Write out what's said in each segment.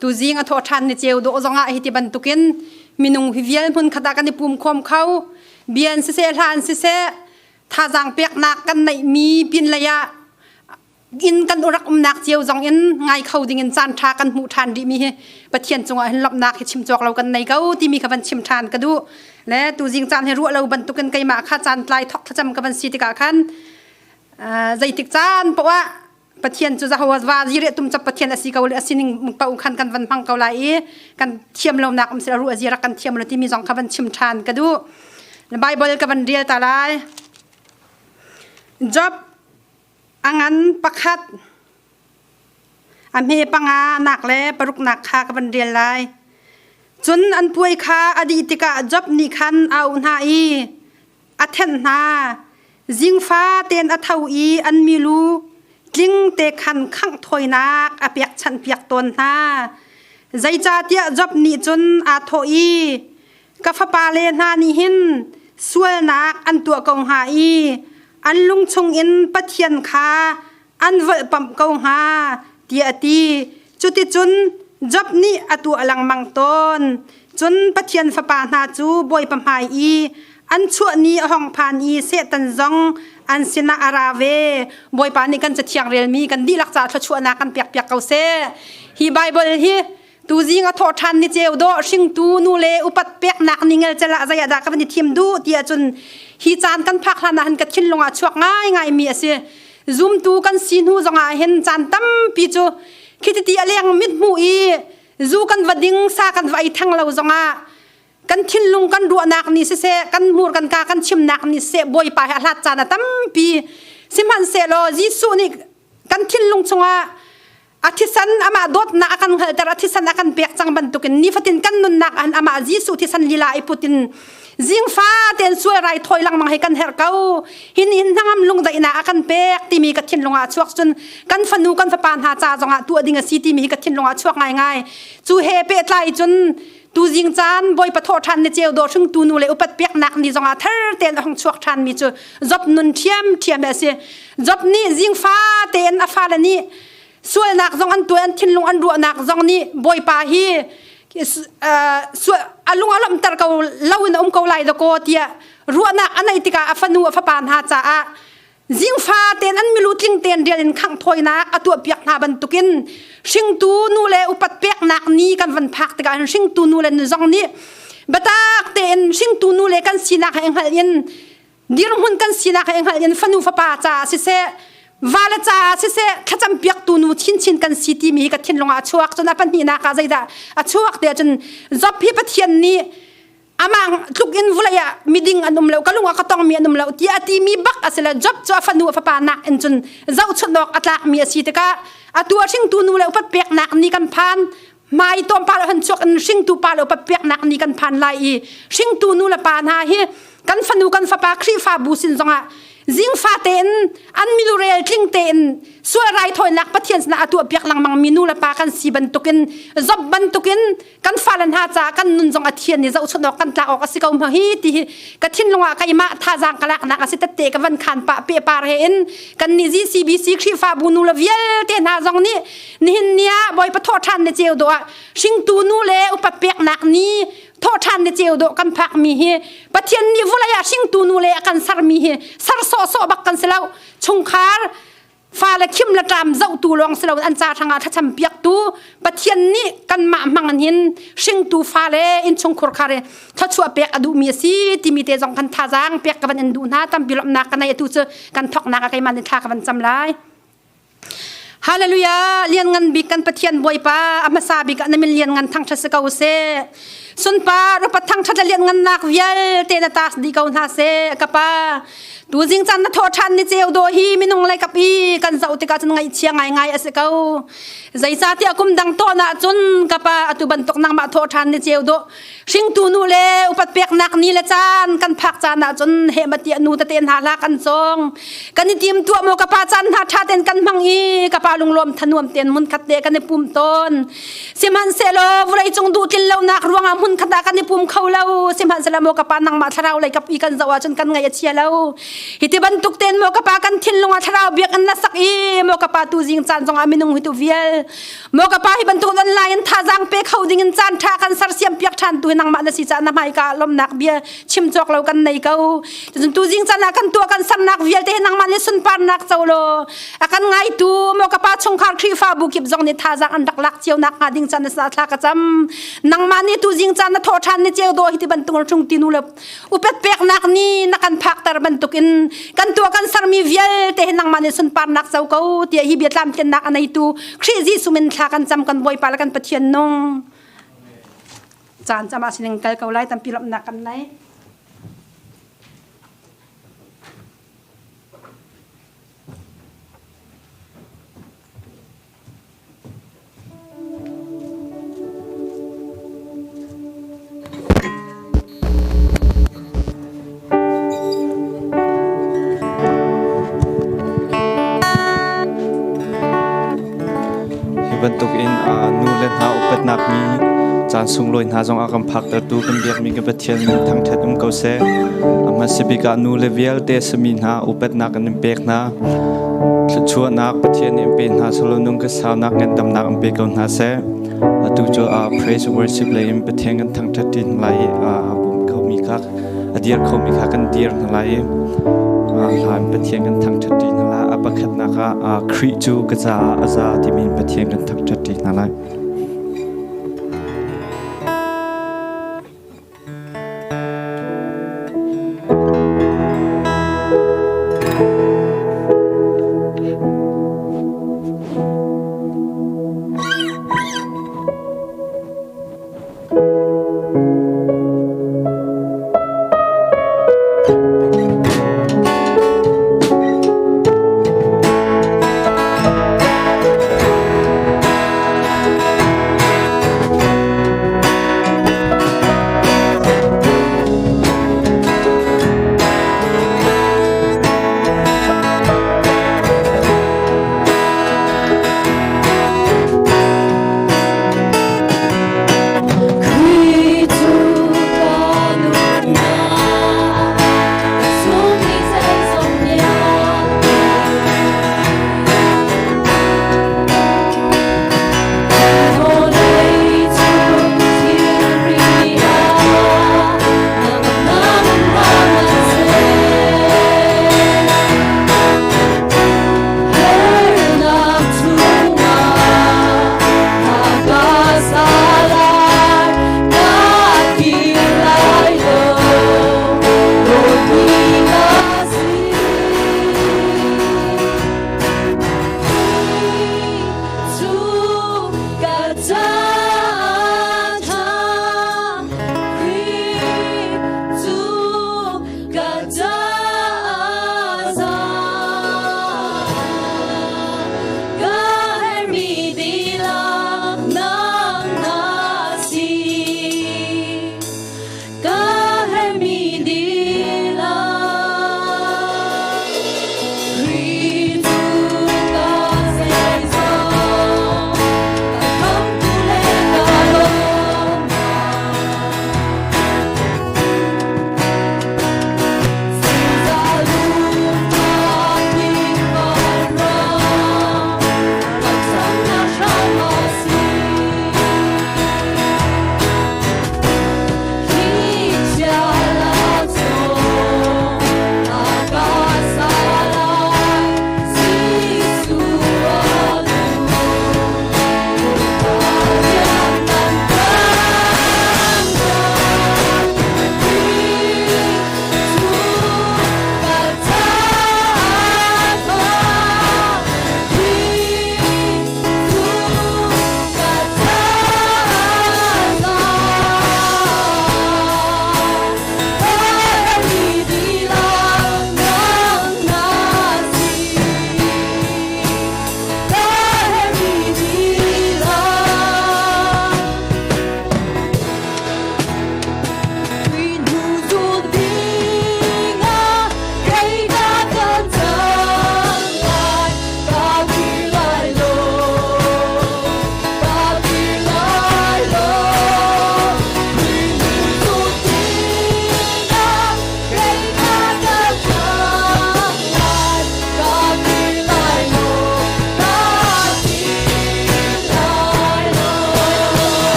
Tuzing a thawh ṭhan ni ceu dawh zongah hi ti bantukin minung hi vial hmun khat ah kan i pum khawm kho. Bian siseh hlan siseh thazaang peknak kan neihmi pin lei ah inn kan rak umnak cio zong in ngai kho ding in caan ṭha kan hmuh ṭhan rihmi hi Pathian cungah hin lawmhnak hi chim cawk lo kan nei ko timi kha van chim ṭhan ka duh. Le tuzing caan hi ruah lo bantukin keimah kha caan tlai thok thlacam ka van si tikah khan zeitik caan poah ah Pathian cu Jehovah zire tum cap Pathian a si ko le a sining paoh khan kan van hmang ko lai i kan thiam lonak um sila ru a zira kan thiam lo timi zong kha van chim ṭhan ka duh. Bible ka van rel ta lai. Job a ngan pakhat a hme panga nak le paruk nak kha ka van rel lai. Cun an puai kha a dih tikah Job nih khan a auh hna i a thenh hna. Zingfa tein a tho i an milu tling te khan khangh thawinak a pekchanhpiak tawn hna. Zeicahtiah Job nih cun aa thawh i, Ka fapale hna nih hin sualnak an tuah ko hnga i an lung chungin Pathian kha an volhpamh ko hnga, tiah a ti. Cuticun Job nih a tuah lengmang tawn. Cun Pathian fapa hna cu Bawipa hmai i an chuah ni a hong phan i Satan zong an sinah a ra ve. Bawipa nih kan cathiang relmi kan dihlak caah thluachuahnak kan pekpiak ko seh. Hi Baibal hi tuzing a thawh ṭhan ni ceu dawh hringtu nu le upat peknak ningel cel ah zei ah dah ka van i thim duh ti ahcun hi caan kan phak hlan ah hin ka thinlung ah chuak ngaingai mi a si. Zumtu kan si hnu zongah hin caan tampi cu khititi a leng mit hmuh i zu kan va ding sa kan va ei theng lo zongah kan thinlung kan ruahnak nih siseh kan hmur kan ka kan chimnak nih siseh Bawipa he a hlat caan a tampi. Sihmanhsehlaw Jesuh nih kan thinlung chungah a thisan amah dawtnak a kan hngalhter, a thisan a kan pek cang bantukin nifatin kan nunnak an amah Jesuh thisan lila i put in zingfa tein sual rai thawi lengmang hi kan herh ko. Hin in hnangam lungdaihnak a kan pek timi ka thinlung ah chuak. Cun kan fanu kan fapa hna ca zongah tuah ding a si timi hi ka thinlung ah chuak ngaingai. Cu he pehtlai cun tuzing caan Bawipa thawh ṭhan ni ceu dawh hringtu nu le upat peknak ni zongah thar tein a hung chuak ṭhan mi cu Job nun ṭhiam ṭhiam a si. Job nih zingfa tein a fale nih sualnak zong an tuah, an thinlung an ruahnak zong nih Bawipa hi a lung a lawmhter ko lo in a um ko lai dakaw tiah ruahnak a neih tikah a fanu a fapa hna caah zingfa tein an milu tling tein rial in khangh thawinak a tuahpiak hna bantukin hringtu nu le upat peknak ni kan van phak tikah hringtu nu le nu zong nih biatak tein hringtu nu le kan sinak he hngalh in, dirhmun kan sinak he hngalh in, fanu fapa caah siseh, vale caah siseh, thlacam piaktu nu chinchin kan si timi hi ka thinlung ah a chuak. Cun a pahnihnak ah zeidah a chuak te ahcun, Job hi Pathian nih amah tluk in vulei ah miding an um lo, ka lung ah ka tongmi an um lo tiah a timi bak a si le Job cu a fanu a fapa nak in cun zohchunh awk a tlakmi a si tikah atu a hringtu nu le upat peknak ni kan phan, hmai tom pa le han chuak in hringtu pa le upat peknak ni kan phan lai i hringtu nu le pa hna hi kan fanu kan fapa Khrihfabu sin zongah zingfa tein an milurel tling tein sual raithawinak Pathian sinah a tuah piak lengmang mi nu le pa kan si bantukin, Job bantukin kan fale hna caah kan nun zong a thian i zohchunh awk kan tlak awk a si ko ma hi ti hi ka thinlung ah keimah thazaang ka laknak a si. Tette ka van khan pah pe par he in kan nih GCBC Khrihfabu nu le vialte hna zong nih nihin ni ah Bawipa thawh ṭhan ni ceu dawh ah hringtu nu le upat peknak ni thawh ṭhan ni ceu dawh kan phak mi hi Pathian nih vulei ah hringtu nu le a kan sermi hi ser sawhsawh bak kan si lo. Chungkhar fale khim le ṭam zohtu lawng si loin an ca hrangah thlacam piaktu Pathian nih kanmah hmang hin hringtu fale innchungkhur khar i thluachuah pek a duhmi a si timi te zong kan thazaang pek ka van in duh hna. Tampi lawmhnak ka nei. Atu cu kan thoknak ah keimah nih thla ka van cam lai. Hallelujah! Lianngan bik kan Pathian Bawipa, a hmasa bik ah na min lianngan thangṭhat si ko seh. Sunpar upat thangṭhat le lianngannak vialte na taas dih ko hna seh, ka Pa. Tuzing caan na thawh ṭhan ni ceu dawh hi minung lei kap i kan zoh tikah cun ngaihchia ngaingai a si ko. Zeicahtiah kum dang tawn ahcun, ka Pa, atu bantuk nangmah thawh ṭhan ni ceu dawh hringtu nu le upat peknak ni le caan kan phak caan ahcun hehmatiah nu tete hna hla kan cawng. Kan i tim tuah maw, ka Pa, caan hna ṭha tein kan hmang i ka Pa lunglawm thanuam tein hmunkhat te kan i pum tawn. Sihmanhsehlaw vawlei cung duh tlin lonak ruangah hmunkhat ah kan i pum kho lo. Sihmanhsehlaw maw ka Pa, nangmah thlarau lei kap i kan zoh ahcun kan ngaih a chia lo. Hi ti bantuk ten maw ka pa kan thinlung ah thlarau biakinn na sak i maw ka pa tu zing caan zongah minung hi tu vial maw ka pa hi bantuk online in thazaang pe kho ding in caan tha kan sersiam piak than tu hi nangmah na si caah na hmai ka lomnak bia chim cawk lo kan nei ko. Cun tu zing caan ah kan tuah kan sernak vialte hi nangmah nih sunparnak co law a kan ngaitu maw ka pa chungkhar Khrihfabu kip zong nih thazaang an rak lak cio nak hnga ding caan na sa thla ka cam. Nangmah nih tu zing caan na thawh ṭhan ni ceu dawh hi ti bantuk chung ti nu le upat peknak ni na kan phakter bantukin kan tuah kan sermi vialte hi nangmah nih sunparnak co ko tiah hi bia tlamtlinnak a neitu Khrih Jesuh min thla kan cam kan Bawipa le kan Pathian nung caan cam ah sining kal ko lai tampi lawmhnak kan nei. Hi bantuk in nu le hna upatnak ni caan sunglawi hna zong a kan phaktertu kan biakmi kan Pathian min thangṭhat um ko seh. A hmasa bik ah nu le vialte sami hna upatnak kan in pek hna. Thluachuahnak Pathian nih in pe hna selaw nung ka saunak ngandamnak in pe ko hna seh. Atu cu praise worship lei in Pathian kan thangṭhat ṭi hna lai i a bawm khomi kha a dir khomi kha kan dir hna lai i hla in Pathian kan thangṭhat ṭi hna lai. A pakhatnak ah Khrih cu ka caah a za timi in Pathian kan thangṭhat ṭi hna lai.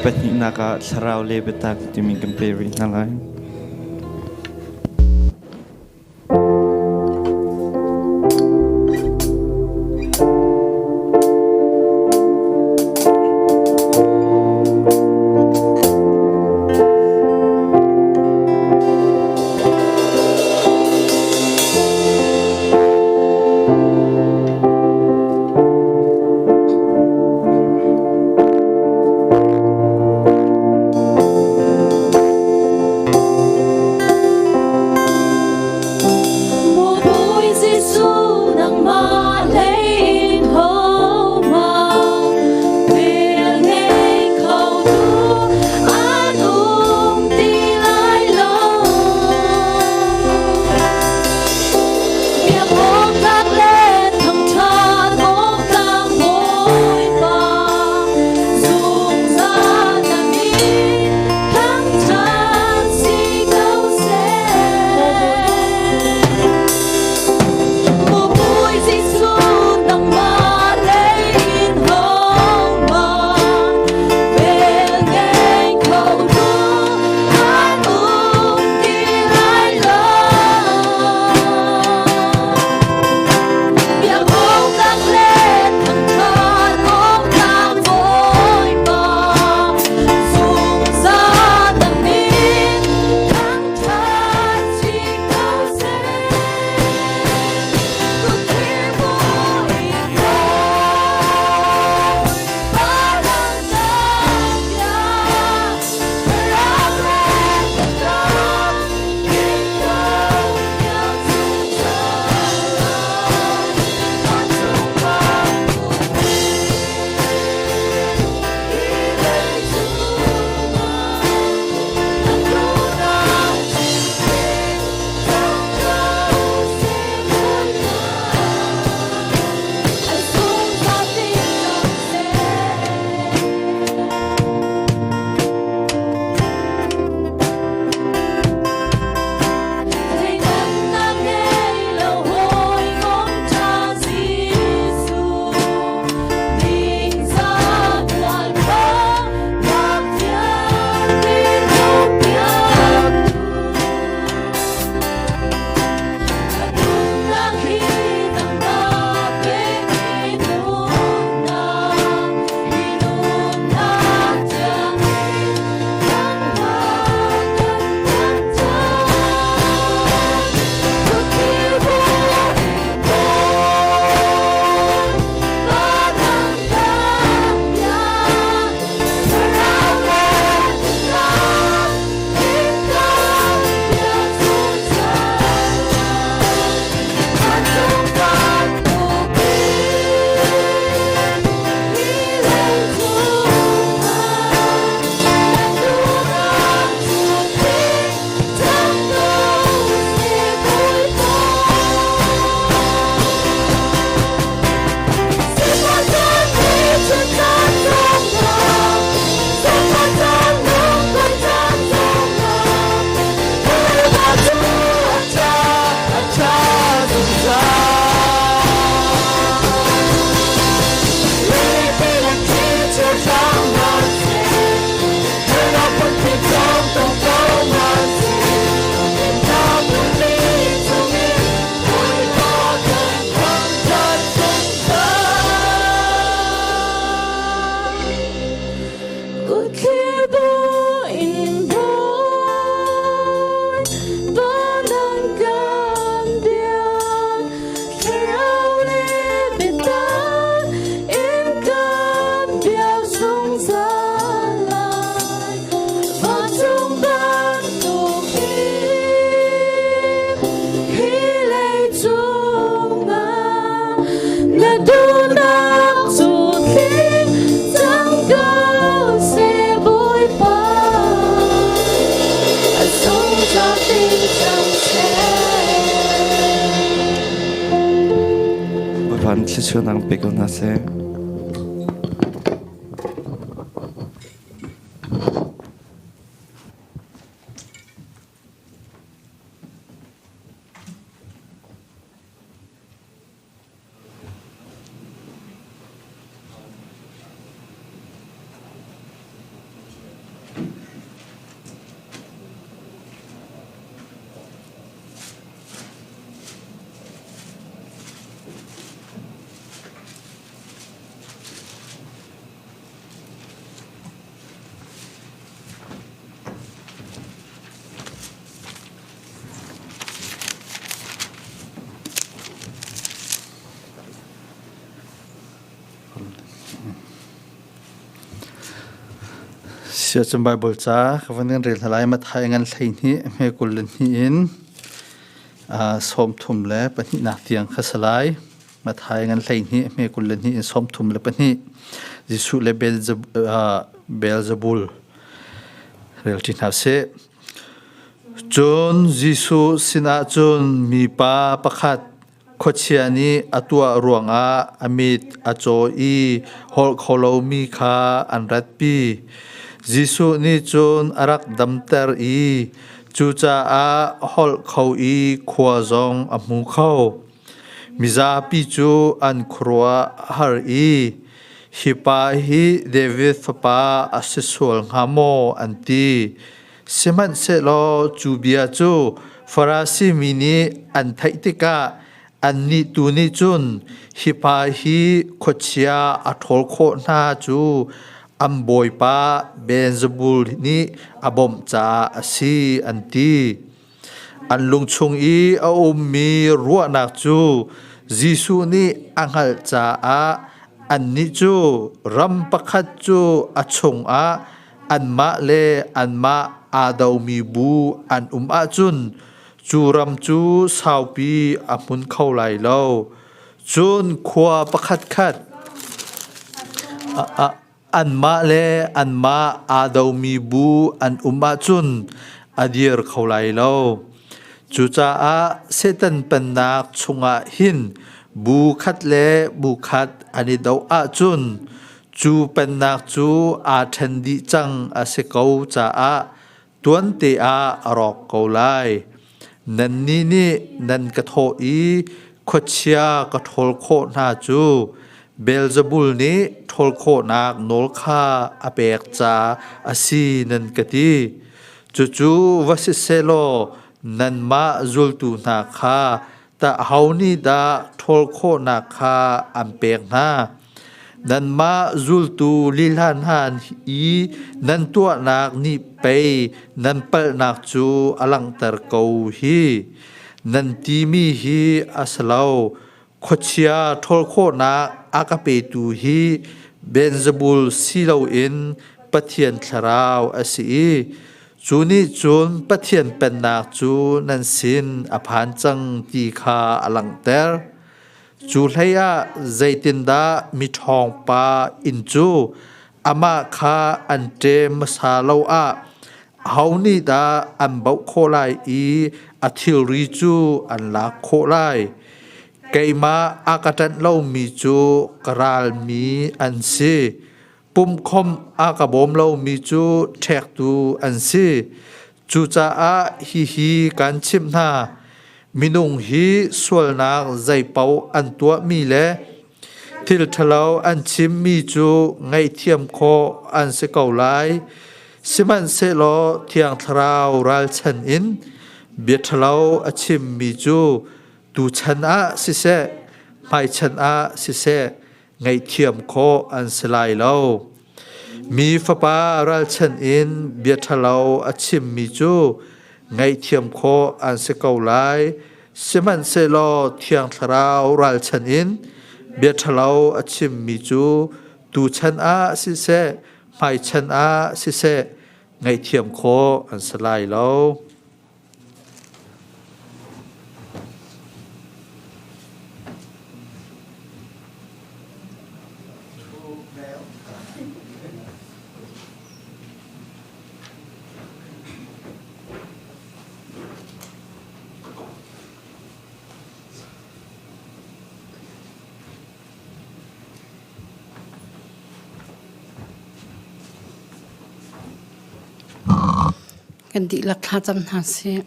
Pahnihnak ah thlarau le biatak timi kan pe rih hna lai. Maw Bawi Jesuh nangmah lei in hohmanh velngei khotu an um ti lai lo. Biak awk tlak le thangṭhat awk tlak Bawipa, zungzal na min thangṭhat si ko seh. Maw Bawi Jesuh nangmah lei in hohmanh velngei khotu an um ti lai lo. Biak awk tlak le thangṭhat awk tlak Bawipa, zungzal na min thangṭhat si ko seh. Kut bawi Bawipa thangṭhat biak, thlarau le biatak in kan biak zungzal lai. Vancung bantukin hi leicung ah na duhnak tling cang ko seh Bawipa. A zungzal ding cang seh. Thleidannak ngei lo hawikom ṭha Jesuh, ningzah mualphonak vialte hlopiaktu. Ka nunnak hi nangmah pekmi nunnak, hi nunnak tiangin nangmah kan thangṭhat. Kut bawi Bawipa thangṭhat biak, thlarau le biatak in kan biak zungzal lai. Vancung bantukin hi leicung ah na duhnak cu tling cang ko seh Bawipa. Sifah caan nih caan zongah, sifah caan lungkuai caan zongah, Bawipa cu a ṭha, a ṭha zungzal. Rilipi le thli cu hrang hmanh seh, harnak pumpi cawm tong ko hmanh seh, Dinnak rili chungin Bawipa kan thangṭhat zungzal. Kutthlir in Bawipa nang kan biak, thlarau le biatak in kan biak zungzal lai. Vancung bantukin hi leicung ah na duhnak cu tling cang ko seh Bawipa. A zungzal tling cang seh. Bawipa nih thluachuahnak pe ko hna seh. Siacun Baibal ca ka van kan rel hna lai. Matthai ngan 12 hme 22 in 32 nak tiang kha si lai. Matthai ngan 12 hme 22 in 32. Jesuh le Beelzebul rel ṭi hna sih. Cun Jesuh sinah cun mipa pakhat Khuachia nih a tuah ruangah a mit a caw i holh kho lomi kha an ratpi. Jesuh nih cun a rak damter i cucaah holh kho i khua zong a hmu kho. Mizapi cu an khuaruah a har i, “Hi pa hi David fapa a si sual hnga maw?” an ti. Sihmanhsehlaw cu bia cu Farasi mi nih an theih tikah annih tu nih cun hi pa hi khuachia a ṭhawl khawh hna cu an bawipa Beelzebul nih a bawmh caah a si an ti. An lungchung i a ummi ruahnak cu Jesuh nih a hngalh caah annih cu ram pakhat cu a chungah anmah le anmah aa domi bu an um ahcun cu ram cu saupi a hmun kho lai lo. Cun khua pakhatkhat anmah le anmah aa domi bu an um ahcun a dir kho lai lo. Cucaah Satan pennak chungah hin bu khat le bu khat an i doh ahcun Cu pennak cu aa ṭhen dih cang a si ko caah tuante ah a rawk ko lai. Nannih nih nan ka thawh i khuachia ka ṭhawl khawh hna cu Beelzebul nih ṭhawl khawhnak nawl kha a pek ca a si nan ka ti. Cucu va si sehlaw nanmah zultu hna kha tah aho nih dah ṭhawl khawhnak kha an pek hna? Nanmah zultu lila hna i nan tuahnak nih pei nan palhnak cu a langhter ko hi. Nan timi hi a si lo. Khuachia ṭhawl khawhnak a ka petu hi Beelzebul si loin Pathian Thlarau a si i cu nih cun Pathian Pennak cu nan sin a phan cang ti kha a langhter. Cu hleiah zeitindah miṭhawngpa inn cu amah kha an ṭem hmasa lo ah aho nih dah an baoh khawh lai i a thilri cu an lak khawh lai? Keimah a ka ṭanh lomi cu ka ralmi an si. Pumhkhawmh a ka bawm lomi cu ṭhektu an si. Cucaah hihi kan chimh hna, minung hi sualnak zeipaoh an tuahmi le thil ṭhalo an chimmi cu ngaihthiam khawh an si ko lai. Sihmanhsehlaw Thiang Thlarau ralchan in bia ṭhalo a chimmi cu tuchan ah siseh, hmaichan ah siseh, ngaihthiam khawh an si lai lo. Mi fapa ralchanh in bia ṭhalo a chimmi cu ngaihthiam khawh an si ko lai. Sihmanhsehlaw Thiang Thlarau ralchanh in bia ṭhalo a chimmi cu tuchan ah siseh, hmaichan ah siseh, ngaihthiam khawh an si lai lo. Kan dihlak thlacam hna sih.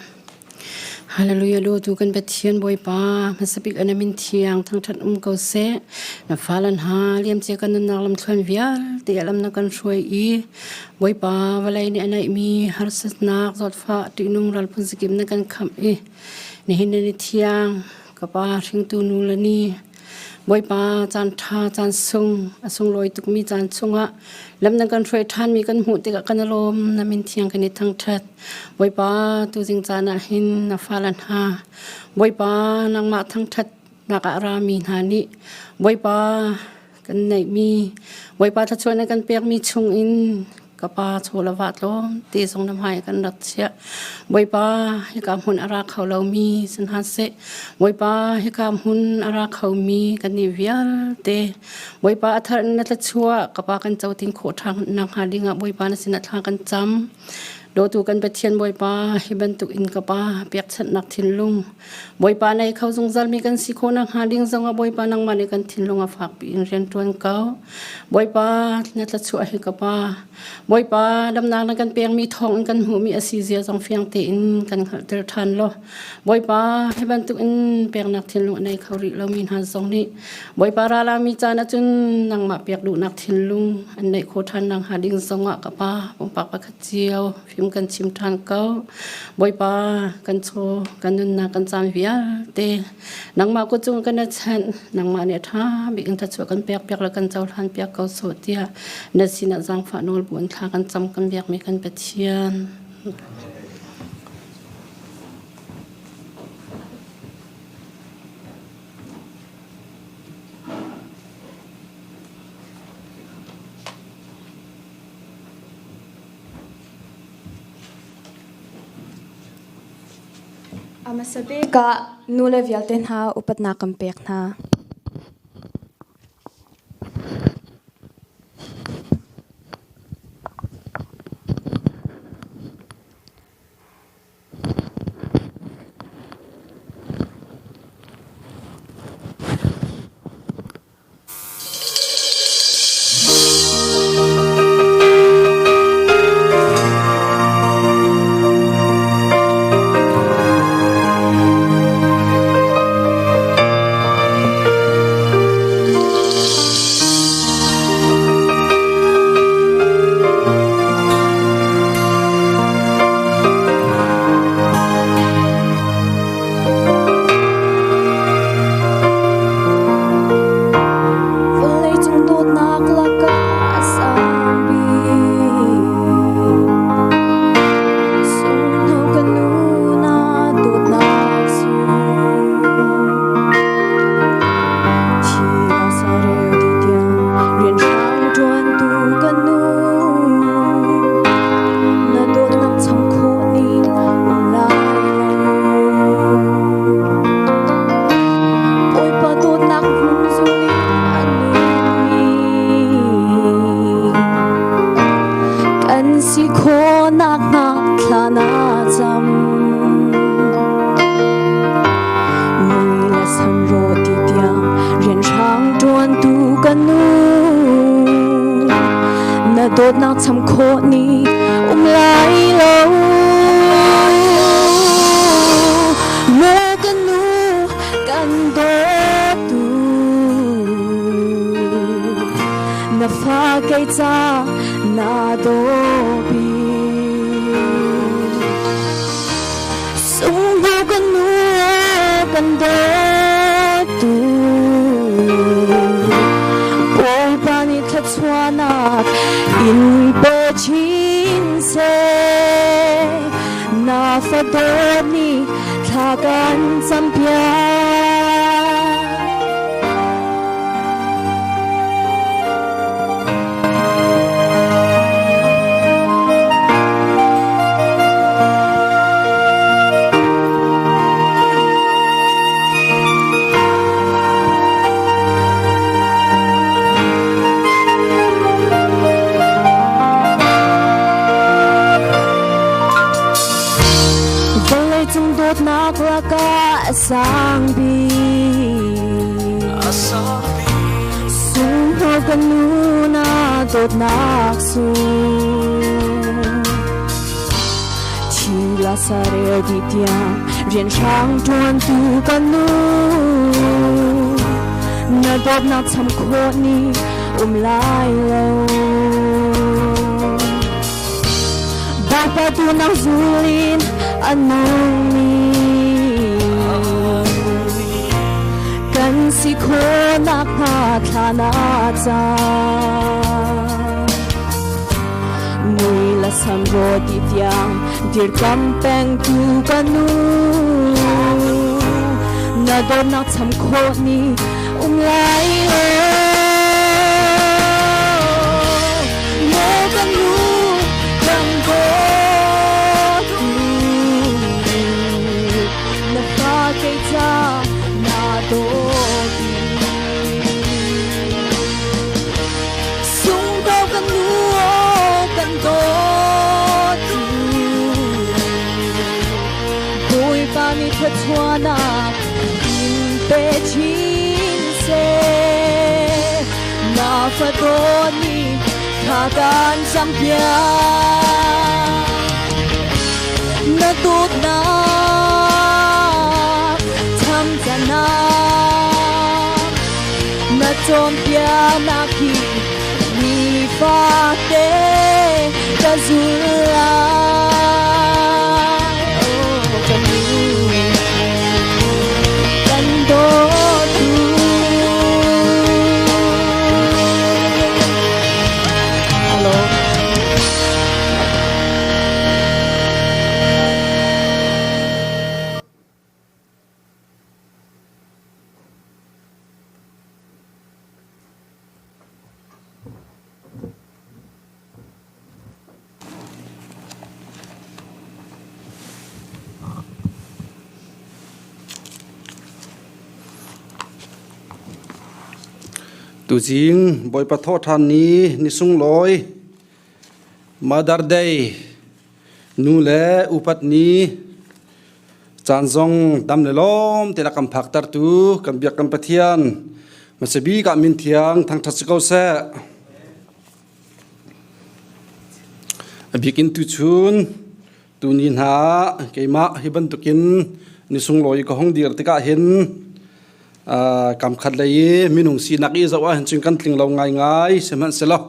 Hallelujah dawtu kan Pathian Bawipa hmasabik an min thiang thangthat um ko seh. Na fale hna liamcia kan nunnak lamthluan vialte alam na kan hruai i Bawipa vawlei nih a neihmi harsatnak zawtfah ṭihnung ral phunzakim na kan khamh i nihin ni thiang ka pa hringtu nu le ni Bawipa caan ṭha caan sung a sunglawi tukmi caan chungah lam na kan hruai ṭhanmi kan hmuh tikah kan i lawm na min thiang kan i thangṭhat Bawipa tuzing caan ah hin na fale hna Bawipa nangmah thangṭhat nak ah rami hna nih Bawipa kan neihmi Bawipa thluachuah na kan pekmi chungin. Ka pa chaw le va tlawm te zong na hmai kan rak chiah. Bawipa hika hmun a ra kho lomi si hna seh. Bawipa hika hmun a ra khomi kan nih vialte Bawipa a thar in na thlachuah ka pa kan co ting khawh ṭhan nakhnga dingah Bawipa na sinah thla kan cam. Dawtu kan Pathian Bawipa hi bantuk in ka pa pekchanhnak thinlung Bawipa nei kho zungzal mi kan si khawh nakhnga ding zongah Bawipa nangmah nih kan thinlung a fakpi in rian ṭuan ko. Bawipa na thlachuah hi ka pa Bawipa damnak na kan pekmi thawng in kan hmuhmi a si zia zong fiang tein kan hngalhter ṭhan law Bawipa hi bantuk in peknak thinlung a nei kho rih lomi hna zong nih Bawipa ralami caan ahcun nangmah pek duhnak thinlung an neih khawh ṭhan nakhnga ding zongah ka pa pumpak pakhat cio fim kan chim ṭhan ko. Bawipa kan chaw kan nunnak kan caan vialte nangmah kut cung kan chanh nangmah nih a ṭha bik in thluachuah kan pek piak le kan cohlan piak ko sawh tiah na sinah zaangfah nawl bu in thla kan cam kan biakmi kan Pathian. A hmasa bik ah nule vialte hna upatnak kan pek hna. Vawleicung dawtnak lakah a sang bik. Sunghno ka nu na dawtnak sung. Thi la sareu ti tiang rianhrang ṭuantu ka nu. Na dawtnak cham khawh ning um lai lo. Bawipa dawtnak hmun zul in a nungmi kan si khawhnak hnga thla na cam. Mui le samro ti tiang rianhrang ṭuantu ka nu. Na dawtnak cham khawh ni um lai lo. Maw ka nu kan dawtu na fa kei ca na daw bik. Sungho kan nu kan dawtu Bawipa nih thluachuahnak in pe chin seh. Na fa dawt nih thla kan campiak. Vawleicung dawtnak lakah a sang bik. Sungho ka nu na dawtnak sung. Thi la sarel di tiang rianhrang ṭuantu ka nu. Na dawtnak cham khawh ni um lai lo. Bawipa tu nang zulin a nungmi kan si khawhnak hnga thla na cam. Mui la sam ro ti tiang dirkam peng tu ka nu. Na dawtnak cham khawh ni um lai lo. Maw ka nu. Thluachuahnak in pe chin seh. Na fatawn nih thla kan campiak. Na dawtnak thamcanak na cawnpiaknak hi nifate ka zul lai. Oh, ka nu, kan dawtu. Hello. Tuzing Bawipa thawhṭhan ni ni sunglawi Mother Day nu le upat ni Caan zong dam le lawm te kan phaktertu kan biak kan Pathian hmasabik ah min thiang thangṭhat si ko seh. A bikin tuchun tuni hna keimah hi bantukin ni sunglawi ka hong dir tikah hin kam khat lei i minung sinak i zoh ah hin cun kan tling lo ngaingai sihmanhsehlaw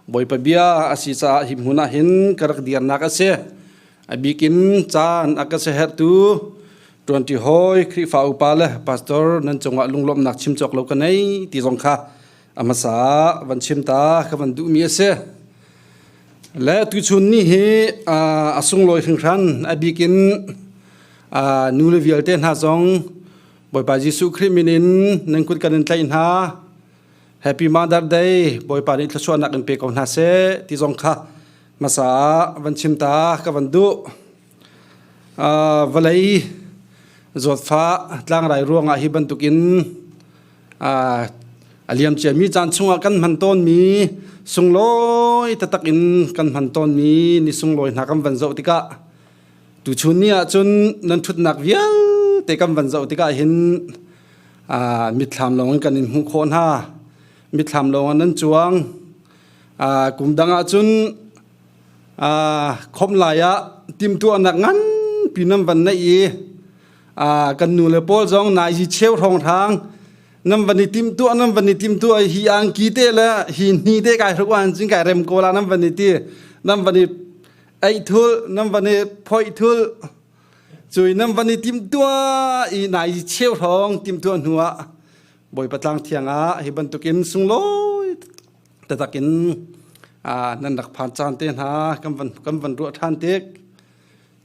Bawipa bia a si caah hi hmun ah hin ka rak dirnak a si. A bikin caan a ka siaherhtu ṭuanṭi hawi Khrihfa upa le pastor nan cungah lunglawmhnak chim cawk lo ka nei ti zong kha a hmasa ah van chim ta ka van duhmi a si. Le tuchun ni hi a sunglawi hringhran a bikin nu le vialte hna zong Bawipa Jesuh Khrih min in nan kut kan in tlaih hna. Happy Mother Day Bawipa nih thluachuahnak in pe ko hna seh ti zong kha hmasa ah van chim ta ka van duh. Vawlei zawtfah tlangrai ruangah hi bantukin a liam ciami caan chungah kan hman tawnmi sunglawi taktak in kan hman tawnmi ni sunglawi hna kan van zoh tikah tuchun ni ahcun nan ṭhutnak vialte kan van zoh tikah hin mitthlam lawng in kan in hmuh khawh hna. Mitthlam lawng in nan cuang. Kum dang ahcun khawmh lai ah timhtuahnak nganpi nan van neih i kan nu le pawl zong naizi cheu hrawnghrang nan van i timhtuah nan van i timhtuah hi angki te le hi hni te kai hruk an cin kai rem ko la nan van i ti nan van i eih thul nan van i phoih thul cui nan van i timhtuah i naizi cheu hrawng timhtuah hnu ah Bawipa tlang thiang ah hi bantukin sunglawi taktak in nan rak phan caan te hna kan van ruah ṭhan tik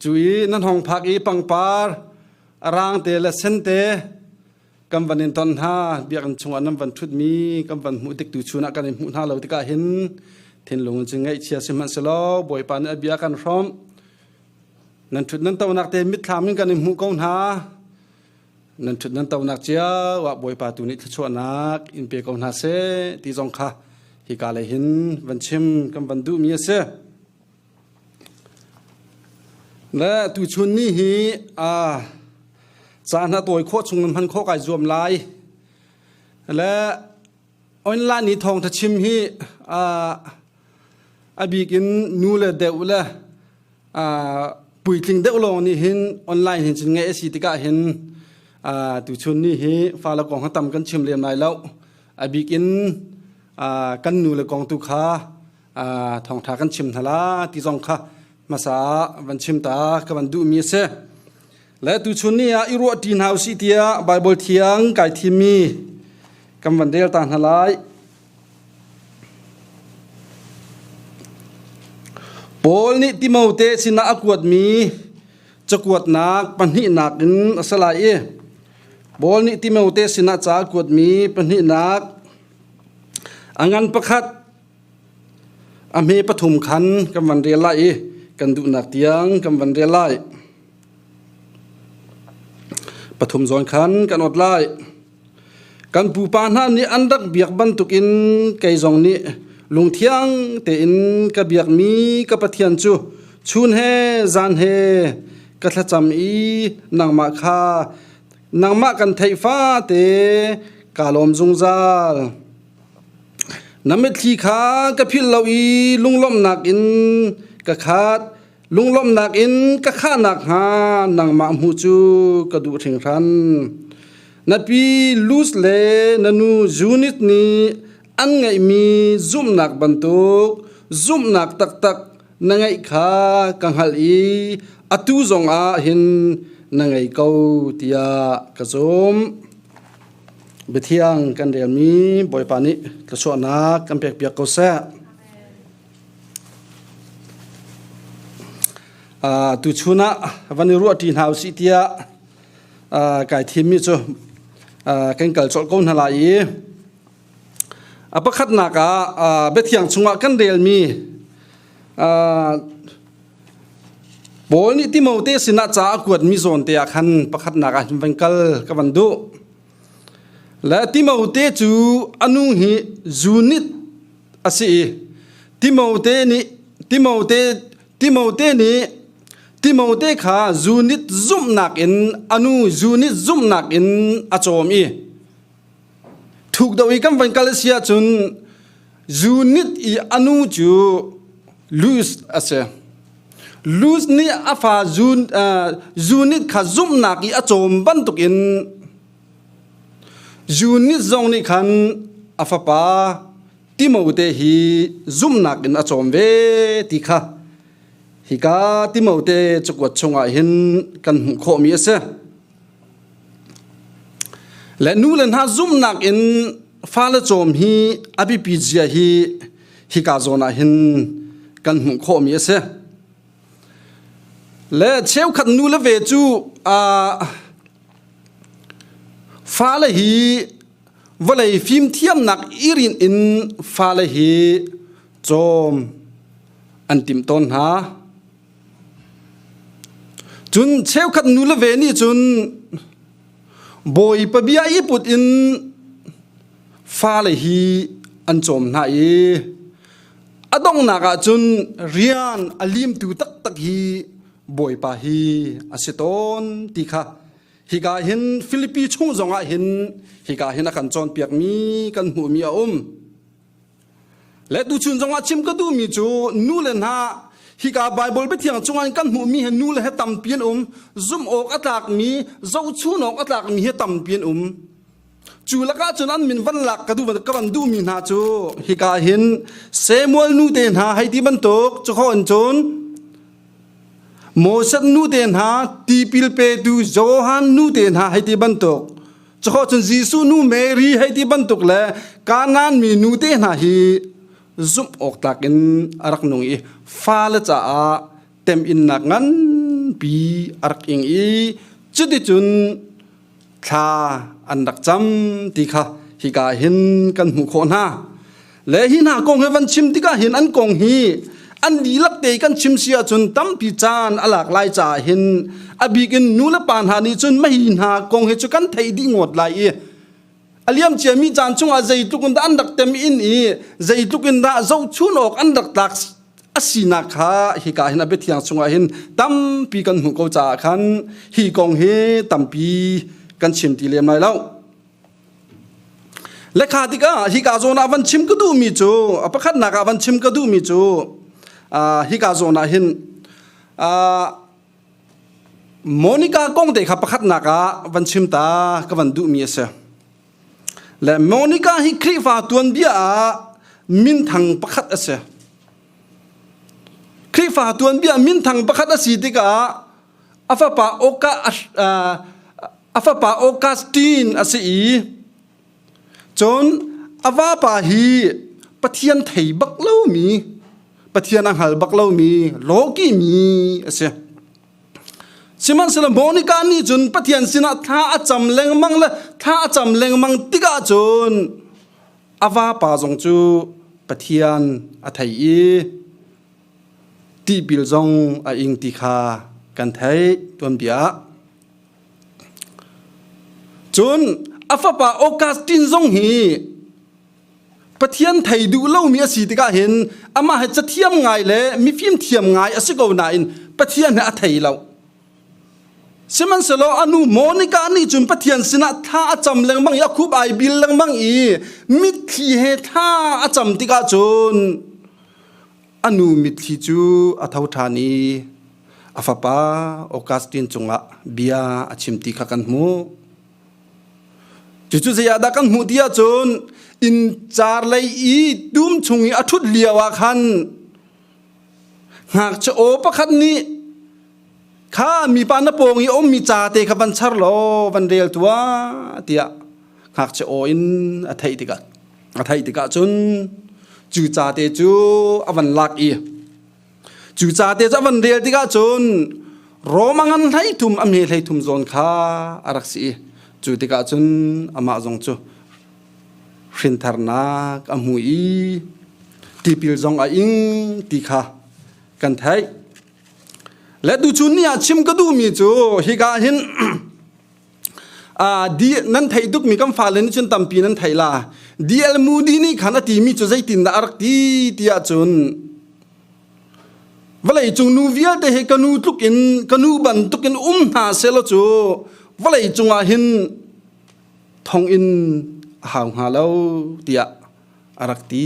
cu i nan hong phak i pangpar a rang te le sen te kan van in ton hna biakinn chungah nan van ṭhutmi kan van hmuh tik tu chun ah kan in hmuh hna lo tikah hin thinlung cu ngaihchia sihmanhsehlaw Bawipa nih a bia kan hrawmh nan ṭhut nan tonak te mitthlam in kan in hmuh ko hna Nan ṭhut nan tonak cio ah Bawipa tu nih thluachuahnak in pe ko hna seh ti zong kha hika lei hin van chim kan van duhmi a si. Le tuchun ni hi caan a tawi khawh chung in hman khawh kai zuam lai. Le online ni thawngṭha chim hi a bik in nu le deuh le puitling deuh lawng nih hin online hin cun ngeih a si tikah hin tuchun ni hi fale kong ha tam kan chim lem lai lo. A bik in kan nu le kong tu kha thawngṭha kan chim hna la ti zong kha hmasa ah van chim ta ka van duhmi a si. Le tuchun ni ah i ruah ṭi hna usih tiah Baibal thiang kai thimmi kan van rel ta hna lai. Paul nih Timote sinah a kuatmi cakuatnak pahnihnak in a si lai i Paul nih Timote sinah ca a kuatmi pahnihnak a ngan pakhat a hme pathum khan kan van rel lai i kan duhnak tiang kan van rel lai. Pathum zawn khan kan ot lai. Kan pupa hna nih an rak biak bantukin kei zong nih lungthiang tein ka biakmi ka Pathian cu chun he zan he ka thlacam i nangmah kha. Nangmah kan theih fate kaa lawm zungzal. Na mitthli kha ka philh lo i lunglawmhnak in ka khat. Lunglawmhnak in ka khah nakhnga nangmah hmuh cu ka duh hringhran. Na pi Luz le na nu Junit nih an ngeihmi zumhnak bantuk zumhnak taktak na ngeih kha ka hngalh i atu zongah hin na ngei ko tiah ka zumh. Biathiang kan relmi Bawipa nih thluachuahnak kan pekpiak ko seh. Uh, tuchun ah van i ruahṭi hna usih tiah uh, kai thimmi cu uh, kan kal colh ko hna lai i a pakhatnak ah biathiang chungah kan relmi Paul nih Timote sinah ca a kuatmi zawn te ah khan pakhatnak ah hin van kal ka van duh. Le Timote cu a nu hi Junit a si i Timote nih Timote Timote nih Timote kha Junit zumhnak in a nu Junit zumhnak in a cawm i Thuk deuh i kan van kal a si ahcun Unit i a nu cu Luz a si. Luz nih a fa Unit kha zumhnak i a cawm bantukin Unit zong nih khan a fapa Timote hi zumhnak in a cawm ve ti kha hika Timote cakuat chungah hin kan hmuh khawhmi a si. Le nu le hna zumhnak in fale cawm hi a biapi zia hi hika zawn ah hin kan hmuh khawhmi a si. Le cheukhat nu le ve cu fale hi vawlei fimthiamnak i rinh in fale hi cawm an timh tawn hna. Cun cheukhat nu le ve nih cun Bawipa bia i put in fale hi an cawm hna i a donghnak ah cun rian a limtu taktak hi Bawipa hi a si tawn ti kha hika hin Filipi chung zongah hin hika hin a kan cawnpiakmi kan hmuhmi a um. Le tuchun zongah chim ka duhmi cu nu le hna hika Bible biathiang chungah kan hmuhmi hi nu le he tampi an um zumh awk a tlakmi zohchun awk a tlakmi hi tampi an um cu lakah cun an min van lak ka duh ka van duhmi hna cu hika hin Samuel nu te hna hei ti bantuk cu kho in cun Moses nu te hna tipil petu Johan nu te hna hei ti bantuk Cukhawh cun Jesuh nu Mary hei ti bantuk le Kanaan mi nu te hna hi zumh awk tlak in a rak nung i fale caah teminnak nganpi a rak ing i cuticun thla an rak cam ti kha hika hin kan hmuh khawh hna. Le hi hna kong hi van chim tikah hin an kong hi an dihlak te kan chim si ahcun tampi caan a lak lai caah hin a bik in nu le pa hna nih cun mahi hna kong hi cu kan theih dih ngawt lai i a liam ciami caan chungah zeitluk in dah an rak tem in i zeitluk in dah zohchun awk an rak tlak a sinak kha hika hin a biathiang chungah hin tampi kan hmuh ko caah khan hi kong hi tampi kan chim ti lem lai lo. Lekha tikah hika zawn ah van chim ka duhmi cu a pakhatnak ah van chim ka duhmi cu hika zawn ah hin Monica kong te kha pakhatnak ah van chim ta ka van duhmi a si. Le Monica hi Khrihfa tuanbia ah minthang pakhat a si. Khrihfa tuanbia minthang pakhat a si tikah a fapa Oka a fapa Augustine a si i cun a vapa hi Pathian thei bak lomi Pathian a hngal bak lomi lawki mi a si. Sihmanhsehlaw Monica nih cun Pathian sinah thla a cam lengmang le thla a cam lengmang tikah cun a vapa zong cu Pathian a thei i tipil zong a ing ti kha kan theih tuanbia ah. Cun a fapa Augustine zong hi Pathian thei duh lomi a si tikah hin amah hi cathiam ngai le mifim thiam ngai a si ko nain Pathian hi a thei lo. Sihmanhsehlaw a nu Monica nih cun Pathian sinah thla a cam lengmang i a khup ai bil lengmang i mitthli he thla a cam tikah cun a nu mitthli cu a tho ṭhan i a fapa Augustine cungah bia a chim ti kha kan hmuh. Cucu zei ah dah kan hmuh ti ahcun inn car lei i dum chung i a ṭhut lio ah khan ngakchia aw pakhat nih kha mipa na pawng i a ummi ca te kha van char law van rel tuah tiah ngakchia aw in a theih tikah a theih tikah cun cu ca te cu a van lak i cu ca te cu a van rel tikah cun Rome a ngan 13 a hme 13 zawn kha a rak si i cu tikah cun amah zong cu hrintharnak a hmu i tipil zong a ing ti kha kan theih. Le tuchun ni ah chim ka duhmi cu hika hin di nan theih tukmi kan fale nih cun tampi nan theih la. DL Moody nih khan a timi cu zeitindah a rak ti tiah cun vawlei cung nu vialte hi ka nu tluk in ka nu bantuk in um hna selaw cu vawlei cungah hin thonginn a hau hnga lo tiah a rak ti.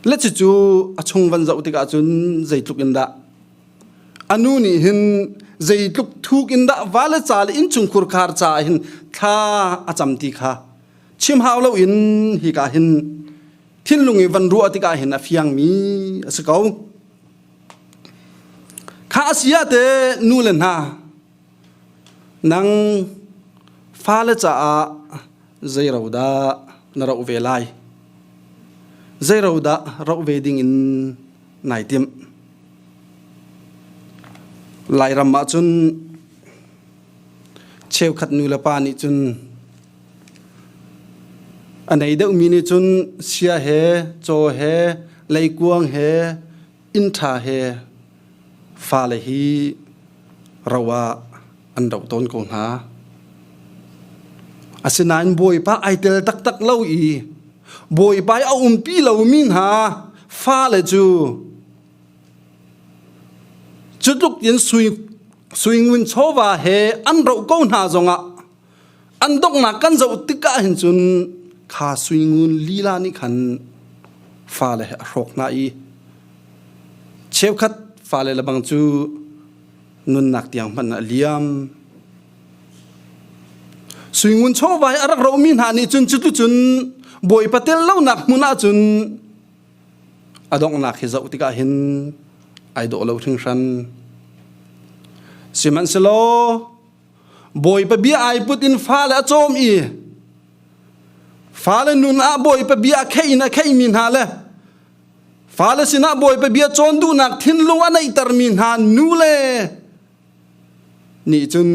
Le cucu a chung van zoh tikah cun zeitluk in dah a nu nih hin zeitluk thuk in dah va le ca le innchungkhur khar caah hin thla a cam ti kha chim hau loin hika hin thinlung i van ruah tikah hin a fiangmi a si ko. Kha a si ah te nu le hna Nang fale caah zei ro dah na roh ve lai? Zei ro dah roh ve dingin nai timh? Lairam ah cun cheukhat nu le pa nih cun a nei deuhmi nih cun sia he, caw he, leikuang he, inn ṭha he fale hi ro ah an roh tawn ko hna. Asinain Bawipa ai tel taktak lo i Bawipa i a umpi lomi hna fale cu cu tluk in sui sui ngun chawva he an roh ko hna zongah an donghnak kan zoh tikah hin cun kha suingun lila nih khan fale he a hrawk hna i cheukhat fale lebang cu nunnak tiang hmanh a liam. Suingun chawva i a rak rohmi hna nih cun cutu cun Bawipa tel lonak hmun ah cun a donghnak hi zoh tikah hin ai dawh lo hringhran. Sihmanhsehlaw Bawipa bia ai put in fale a cawm i fale nun ah Bawipa bia a kheih in a kheihmi hna le fale sinah Bawipa bia cawn duhnak thinlung a neihtermi hna nu le nih cun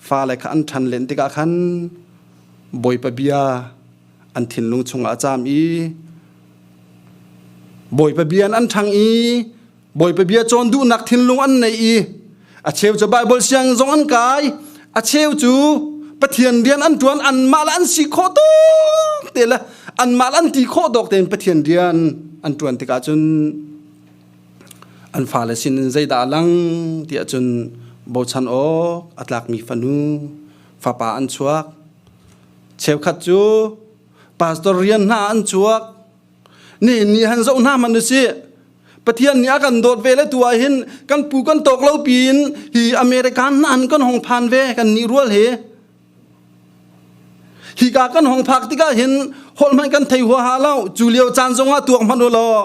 fale kha an ṭhan len tikah khan Bawipa bia an thinlung chungah a caam i Bawipa bia in an ṭhang i Bawipa bia cawn duhnak thinlung an nei i a cheu cu Baibal sianginn zong an kai a cheu cu Pathian rian an ṭuan anmah le an si khawh tawk te le anmah le an ti khawh tawk tein Pathian rian an ṭuan tikah cun an fale sin in zeidah a lang tiah cun bochan awk a tlakmi fanu fapa an chuak cheukhat cu pastor rian hna an chuak Ni ni han zoh hna hmanh usih. Pathian nih a kan dawt ve le tu ah hin kan pu kan tawk lo piin hi American hna han kan hong phan ve kan nih rual hi. Hika kan hong phak tikah hin holh hmanh kan thei huaha lo. Cu lio caan zongah tuak hmanh u law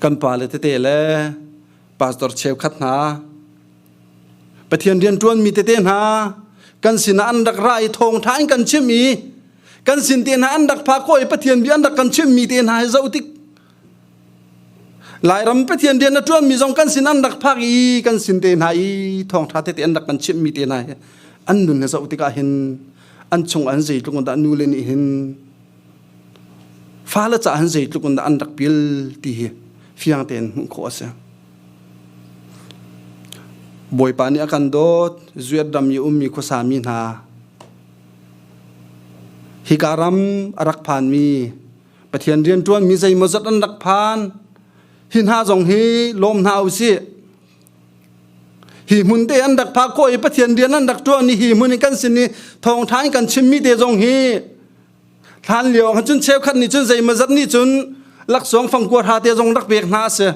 kan pa le tete le pastor cheukhat hna Pathian rianṭuanmi tete hna kan sinah an rak ra i thawngṭha in kan chim i kan sin te hna an rak phak khawh i Pathian bia an rak kan chimmi te hna hi zoh tik Lairam Pathian rian a ṭuanmi zong kan sin an rak phak i kan sin te hna i thawngṭha tete an rak kan chimhmi te hna hi an nun hi zoh tikah hin an chung an zeitluk in dah nu le nih hin fale caah hin zeitluk in dah an rak pil ti hi fiang tein hmuh khawh a si. Bawipa nih a kan dawt zuat ram i ummi khuasami hna hika ram a rak phanmi Pathian rianṭuanmi zeimawzat an rak phan hi hna zong hi lawm hna usih. Hi hmun te an rak phak khawh i Pathian rian an rak ṭuan i hi hmun i kan sin i thawngṭha in kan chimmi te zong hi hlan lio ah cun cheukhat nih cun zeimawzat nih cun laksawng fangkua hra te zong rak pek hna a si.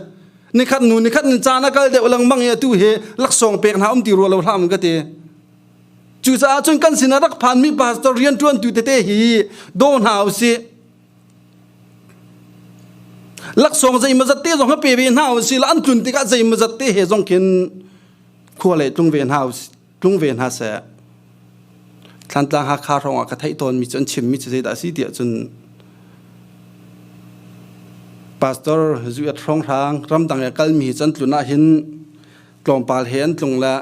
Nikhat nu nikhat in caan a kal deuh lengmang i atu hi laksawng pek hna um ti rua lo hlah ka ti. Cucaah cun kan sin a rak phanmi pastor rianṭuantu tete hi daw hna usih. Laksawng zeimawzat te zong ha pe ve hna usih la an tlun tikah zeimawzat te he zong khin khua le tlung ve hna tlung ve hna seh. Thlantlang Hakha hrawng ah ka theih tawnmi cu an chimmi cu zeidah a si tiah cun pastor Zuet hrawnghrang ramdang i a kalmi hi cu an tlun ah hin tlawmpal he an tlung le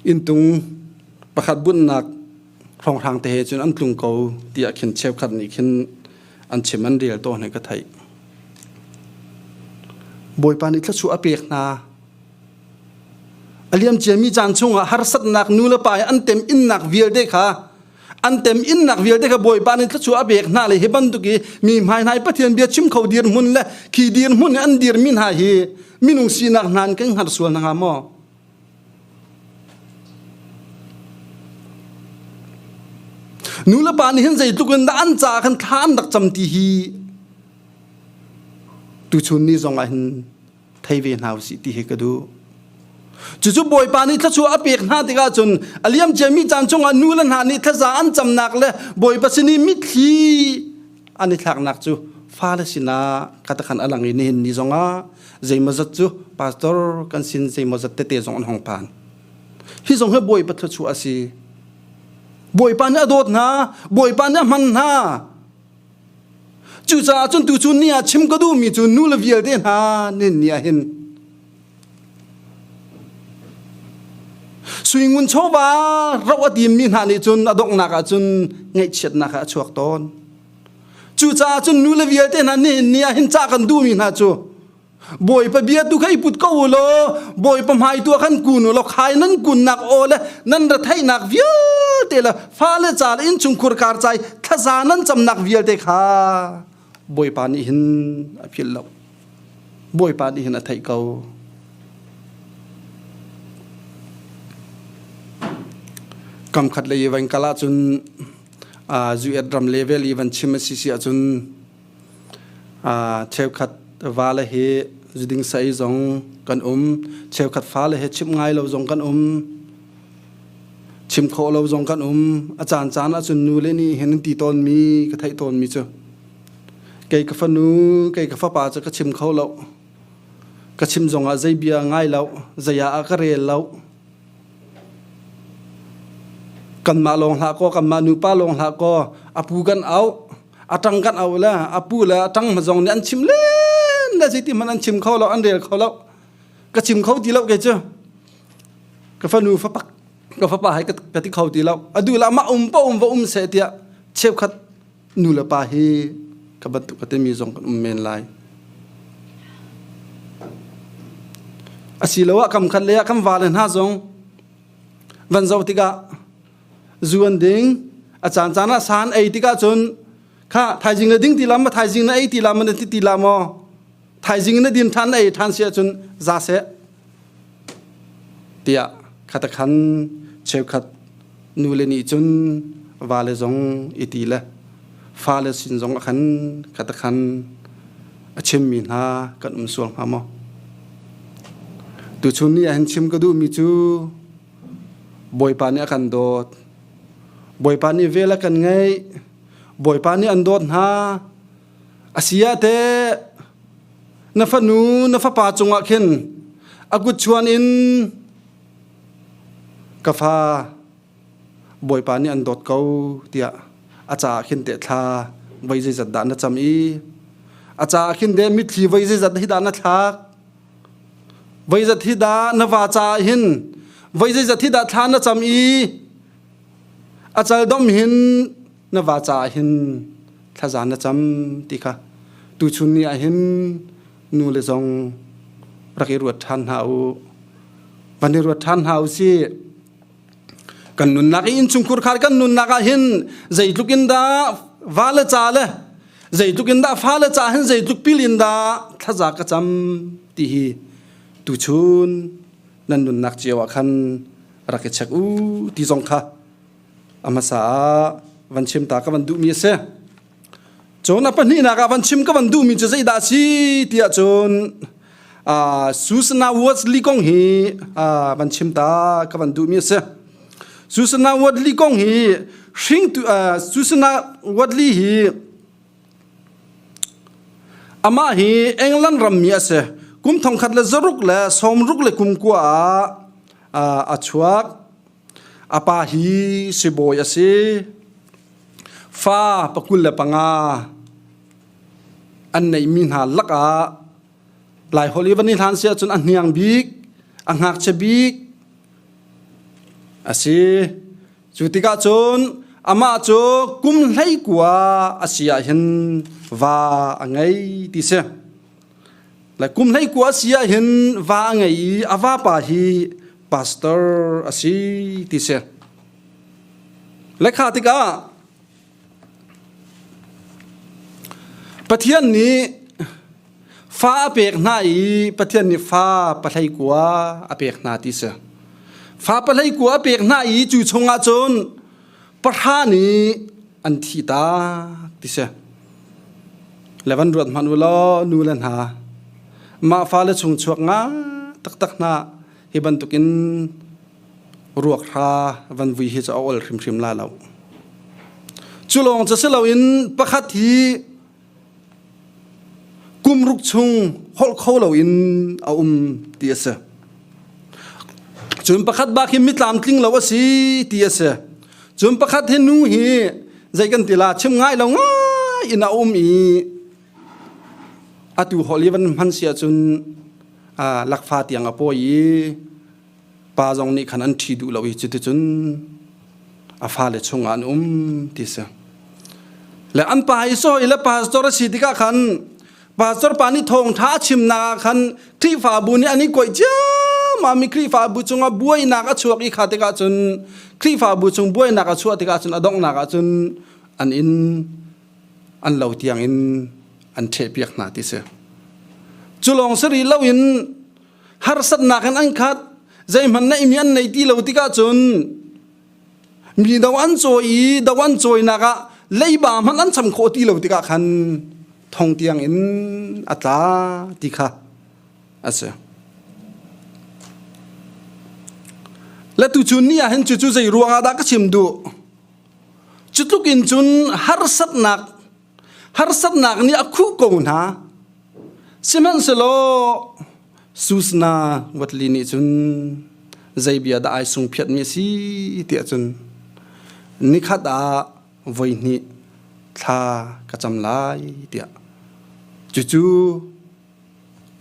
Inntung pakhat bunhnak hrawnghrang te he cun an tlung ko tiah khin cheukhat nih khin an chim an rel tawn hi ka theih. Bawipa nih thluachuah a pek hna. A liam ciami caan chungah harsatnak nu le pa i an tem innak vialte kha an tem innak vialte kha Bawipa nih thluachuah a pek hna le hi bantuk i mi hmai hna i Pathian bia chim kho dirhmun le khi dirhmun i an dirmi hna hi minung sinak hna in kan hngar sual hna hnga maw? Nu le pa nih hin zeitluk in dah an caah khan thla an rak cam ti hi tuchun ni zong ah hin thei ve hna usih ti hi ka duh. Cucu Bawipa nih thluachuah a pek hna tikah cun a liam ciami caan chungah nu le hna nih thlaza an camnak le Bawipa sin i mitthli an i thlaknak cu fale sinah katakhan a lang i nihin ni zongah zeimawzat cu pastor kan sin zeimawzat tete zong an hong phan. Hi zong hi Bawipa thluachuah a si. Bawipa nih a dawt hna, Bawipa nih a hman hna. Cucaah cun tuchun ni ah chim ka duhmi cu nu le vialte hna nin ni ah hin suingun chawva roh a timmi hna nih cun a donghnak ah cun ngaihchiatnak ah a chuak tawn. Cucaah cun nu le vialte hna nihin ni ah hin cah kan duhmi hna cu Bawipa bia tu kha i put ko u law Bawipa hmai tu ah khan kun u law khai nan kunnak aw le nan retheihnak vialte le fale ca le innchungkhur kar ca i thlaza nan camnak vialte kha Bawipa nih hin a philh lo. Bawipa nih hin a theih ko. Kam khat lei i van kal ahcun uh, ram level i van chim a si si ahcun Cheukhat vale hi zuding saei zong kan um. Cheukhat fale hi chimh ngai lo zong kan um. Chim khawh lo zong kan um. A caan caan ahcun nu le nih hin an ti tawnmi ka theih tawnmi cu kei ka fanu, kei ka fapa cu ka chim kho lo. Ka chim zongah zei bia ngai lo, zei ah a ka rel lo. Kanmah lawng hlah kaw, kanmah nupa lawng hlah kaw, a pu kan auh, a ṭang kan auh le a pu le a ṭang zong nih an chim len le zeiti hmanh an chim kho lo, an rel kho lo. Ka chim kho ti lo kei cu. Ka fanu fapak ka fapa hai ka ti kho ti lo. A duh la mah um pa um va um seh tiah cheukhat nu le pa hi ka bantuk ka timi zong kan um men lai. Asiloah kam khat le ah kan vale hna zong van zoh tikah zu an ding a caan caan ah sa an ei tikah cun kha thaizing na ding ti la ma thaizing na ei ti la ma na ti ti la maw thaizing na din than na ei than si ahcun za seh tiah khatakhan cheukhat nule nih cun vale zong i ti le fale sin zong a khan khatakhan a chimmi hna kan um sual hnga maw tuchun ni ah hin chim ka duhmi cu Bawipa nih a kan dawt Bawipa nih vel a kan ngeih Bawipa nih an dawt hna a si ah teh na fanu na fapa cungah khin a kut chuan in ka fa Bawipa nih an dawt ko tiah a caah khin teh thla voi zeizat dah na cam i a caah khin deh mitthli voi zeizat hi dah na thlak voi zat hi dah na va caah hin voi zeizat hi dah thla na cam i a cal dom hin na va caah hin thlaza na cam ti kha tuchun ni ah hin nu le zong rak i ruat ṭhan hna u van i ruat ṭhan hna u sih kan nunnak i innchungkhur khar kan nunnak ah hin zeitluk in dah va le ca le zeitluk in dah fa le ca hin zeitluk pil in dah thlaza ka cam ti hi. Tuchun nan nunnak cio ah khan rak i check u ti zong kha a hmasa ah van chim ta ka van duhmi a si. Cun a pahnihnak ah van chim ka van duhmi cu zeidah a si tiah cun Susanna Worsley kong hi van chim ta ka van duhmi a si. Susanna Worsley kong hi hringtu Susanna Worsley hi Amah hi England rammi a si. Kum thongkhat le zaruk le sawmruk le kum kua ah a chuak. A pa hi sibawi a si. Fa pakul le panga an neihmi hna lakah Laiholh i van i hlan si ahcun a hniang bik, a ngakchia bik a si. Cu tikah cun amah cu kum 19 a si ah hin va a ngei ti si. Le kum 19 a si ah hin va a ngei i a vapa hi pastor a si ti si. Le kha tikah Pathian nih fa a pek hna i Pathian nih fa pahlei kua a pek hna ti si. Fa pahlei kua a pek hna i cu chungah cun pahra nih an thi ta ti si. Le van ruat hmanh u law nu le hna mah fale chung chuak nga taktak hna hi bantukin ruak hra van vui hi cu a ol hrimhrim la lo. Cu lawng cu si loin pakhat hi kum ruk chung holh kho loin a um ti a si. Cun pakhat bak hi mitlam tling lo a si ti a si. Cun pakhat hi nu hi zei kan ti la chim ngai lo ngai in a um i atu holh i van hman si ahcun lakfa tiang a pawi i pa zong nih khan an ṭhi duh lo i cuticun a fale chungah an um ti si. Le an pa i sawi le pastor a si tikah khan pastor pa nih thawngṭha a chimnak ah khan Khrihfabu nih an i koih ciammam i Khrihfabu cungah buainak a chuak i kha tikah cun Khrihfabu chung buainak a chuah tikah cun a donghnak ah cun an in an lo tiang in an ṭhehpiak hna ti si. Cu lawng si rih loin harsatnak in an khat zeihmanh neihmi an nei ti lo tikah cun mi do an cawi i do an cawinak ah leiba hmanh an cham khawh ti lo tikah khan thong tiang in a tla ti kha a si. Le tuchun ni ah hin cucu zei ruangah dah ka chim duh? Cu tluk in cun harsatnak harsatnak nih a khuh ko hna. Sihmanhsehlaw Susna Watli nih cun zei bia dah ai sungphiatmi a si tiah cun nikhat ah voihnih thla ka cam lai tiah cucu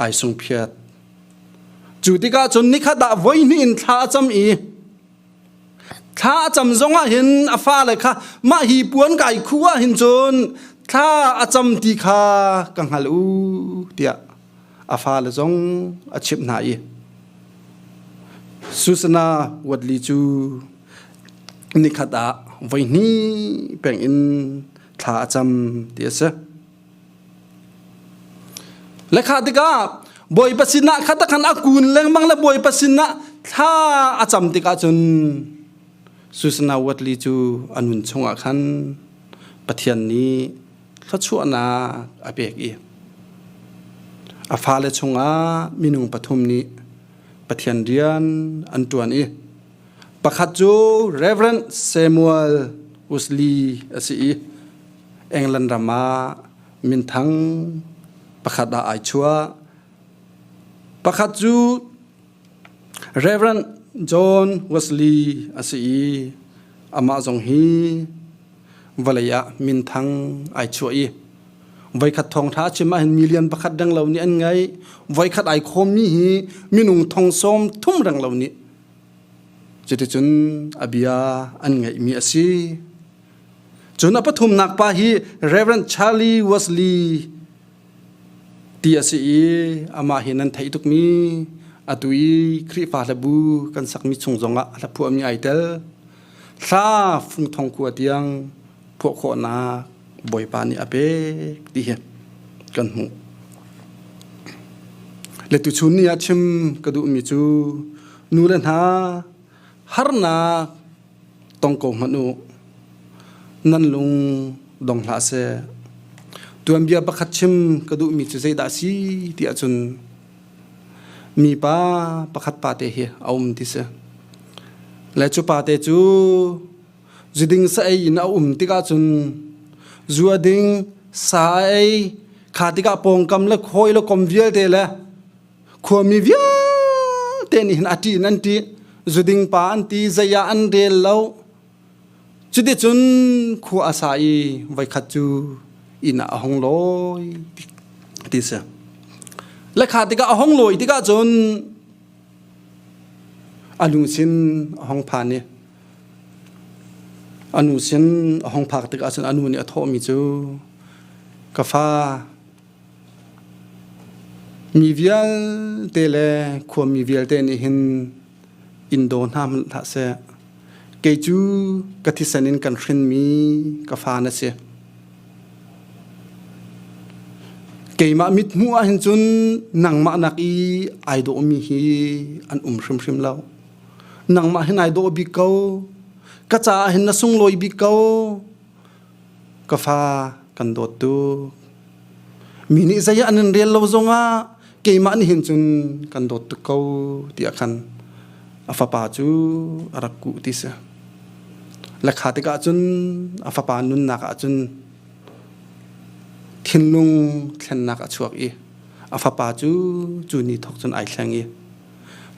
ai sungphiat. Cu tikah cun nikhat ah voihnih in thla a cam i Thla a cam zongah hin a fale kha mah hi puan kai khu ah hin cun thla a cam ti kha ka hngal u tiah a fale zong a chimh hna i Susanna Wadley cu nikhat ah voihnih peng in thla a cam ti a si. Le kha tikah Bawipa sinah kha takhan a kun lengmang le Bawipa sinah thla a cam tikah cun Susanna Watley cu a nun chungah khan Pathian nih thluachuahnak a pek i a fale chungah minung pathum nih Pathian rian an ṭuan i pakhat cu Reverend Samuel Wesley a si i England ram ah minthang pakhat ah ai chuah. Pakhat cu Reverend John Wesley a si i amah zong hi vawlei ah minthang ai chuah i voikhat thawngṭha chim ahhin million pakhat reng lo nih an ngaih voikhat ai khawmmi hi minung thong sawm thum reng lo nih cuticun a bia an ngaihmi a si. Cun a pathumnak pa hi Reverend Charlie Wesley ti a si i amah hi nan theih tukmi atu i Khrihfa hlabu kan sakmi chung zongah a hlaphuahmi ai tel. Thla fung thong khua tiang phuah khawhnak Bawipa nih a pek ti hi kan hmuh. Le tuchun ni ah chim ka duhmi cu nu le hna harnak tong ko hmanh u nan lung dong hlah seh. Tuanbia pakhat chim ka duhmi cu zeidah a si ti ahcun mipa pakhat pa te hi a um ti si. Le cu pa te cu zuding sa ei in a um tikah cun zu a ding sa a ei kha tikah pawngkam le khawi le kom vialte le khuami vialte nih hin a ṭih in an ṭih zuding pa an ti zei ah an rel lo cuticun khua a sa i voikhat cu inn ah a hung lawi ti si le kha tikah a hung lawi tikah cun A nu sin a hung phan i a nu sin a hung phak tikah cun a nu nih a thawhmi cu ka fa mi vialte le khuami vialte nih hin inn daw hna hmanh hlah seh kei cu ka thisen in kan hrinmi ka fa na si. Keimah mithmuh ahhin cun nangmah nak i ai dawhmi hi an um hrimhrim lo. Nangmah hin ai dawh bik ko. Ka caah hin na sunglawi bik ko. Ka fa kan dawt tuk. Mi nih zei ah an in rel lo zongah keimah nih hin cun kan dawt tuk ko tiah khan a fapa cu a rak kuh ti si. Le kha tikah cun a fapa nunnak ah cun thinlung thlennak a chuak i a fapa cu cu ni thawk cun ai thleng i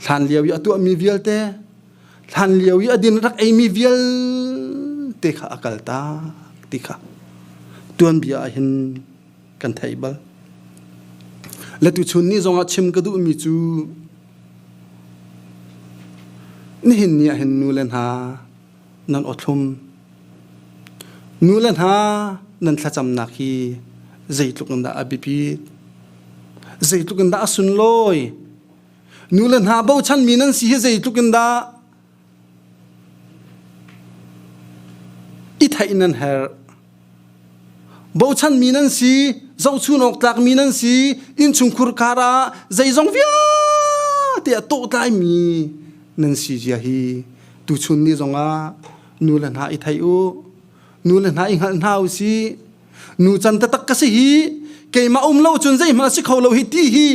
hlan lio i a tuahmi vialte hlan lio i a din rak eimi vialte kha a kaltak ti kha tuanbia ah hin kan theih bal. Le tuchun ni zongah chim ka duhmi cu nihin ni ah hin nu le hna nan awthlum nu le hna nan thlacamnak hi zeitluk in dah a biapit zeitluk in dah a sunlawi nu le hna bochanmi nan si hi zeitluk in dah i theih nan herh Bochanmi nan si, zohchun awk tlakmi nan si, innchungkhur kar ah zeizong vialte a tawhtlaimi nan si zia hi tuchun ni zongah nu le hna i thei u, nu le hna i hngalh hna u si. Nu can taktak ka si hi, keimah um lo cun zeihmanh a si kho lo hi ti hi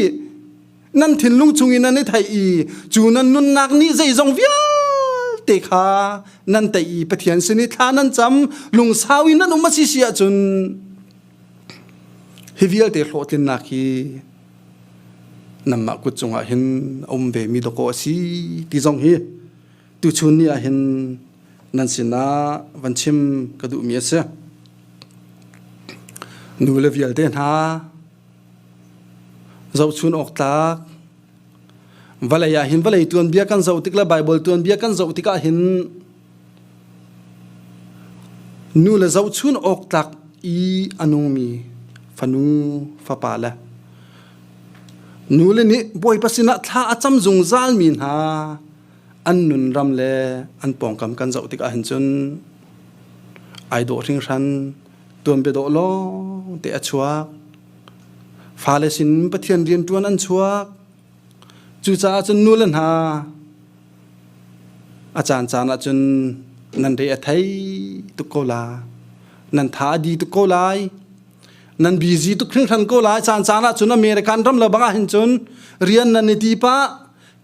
nan thinlung chungin nan i theih i cu nan nunnak nih zeizong vialte kha nan tei i Pathian sin i thla nan cam lungsau in nan um a si si ahcun hi vialte hlawhtlinnak hi nanmah kut cungah hin a um ve mi dawkaw a si ti zong hi tuchun ni ah hin nan sinah van chim ka duhmi a si. Nu le vialte hna Zohchun awk tlak vawlei ah hin vawlei tuanbia kan zoh tik le Baibal tuanbia kan zoh tikah hin nu le zohchun awk tlak i a nungmi fanu fapa le nu le nih Bawipa sinah thla a cam zungzalmi hna an nun ram le an pawngkam kan zoh tikah hin cun ai dawh hringhran tuanbia dawh lawng te a chuak. Fale sin Pathian rianṭuan an chuak. Cucaah cun nu le hna a caan caan ah cun nan re a thei tuk ko la. Nan tha a di tuk ko lai. Nan busy tuk hringhran ko lai. Caan caan ah cun American ram le bang ah hin cun rian nan i ti pah.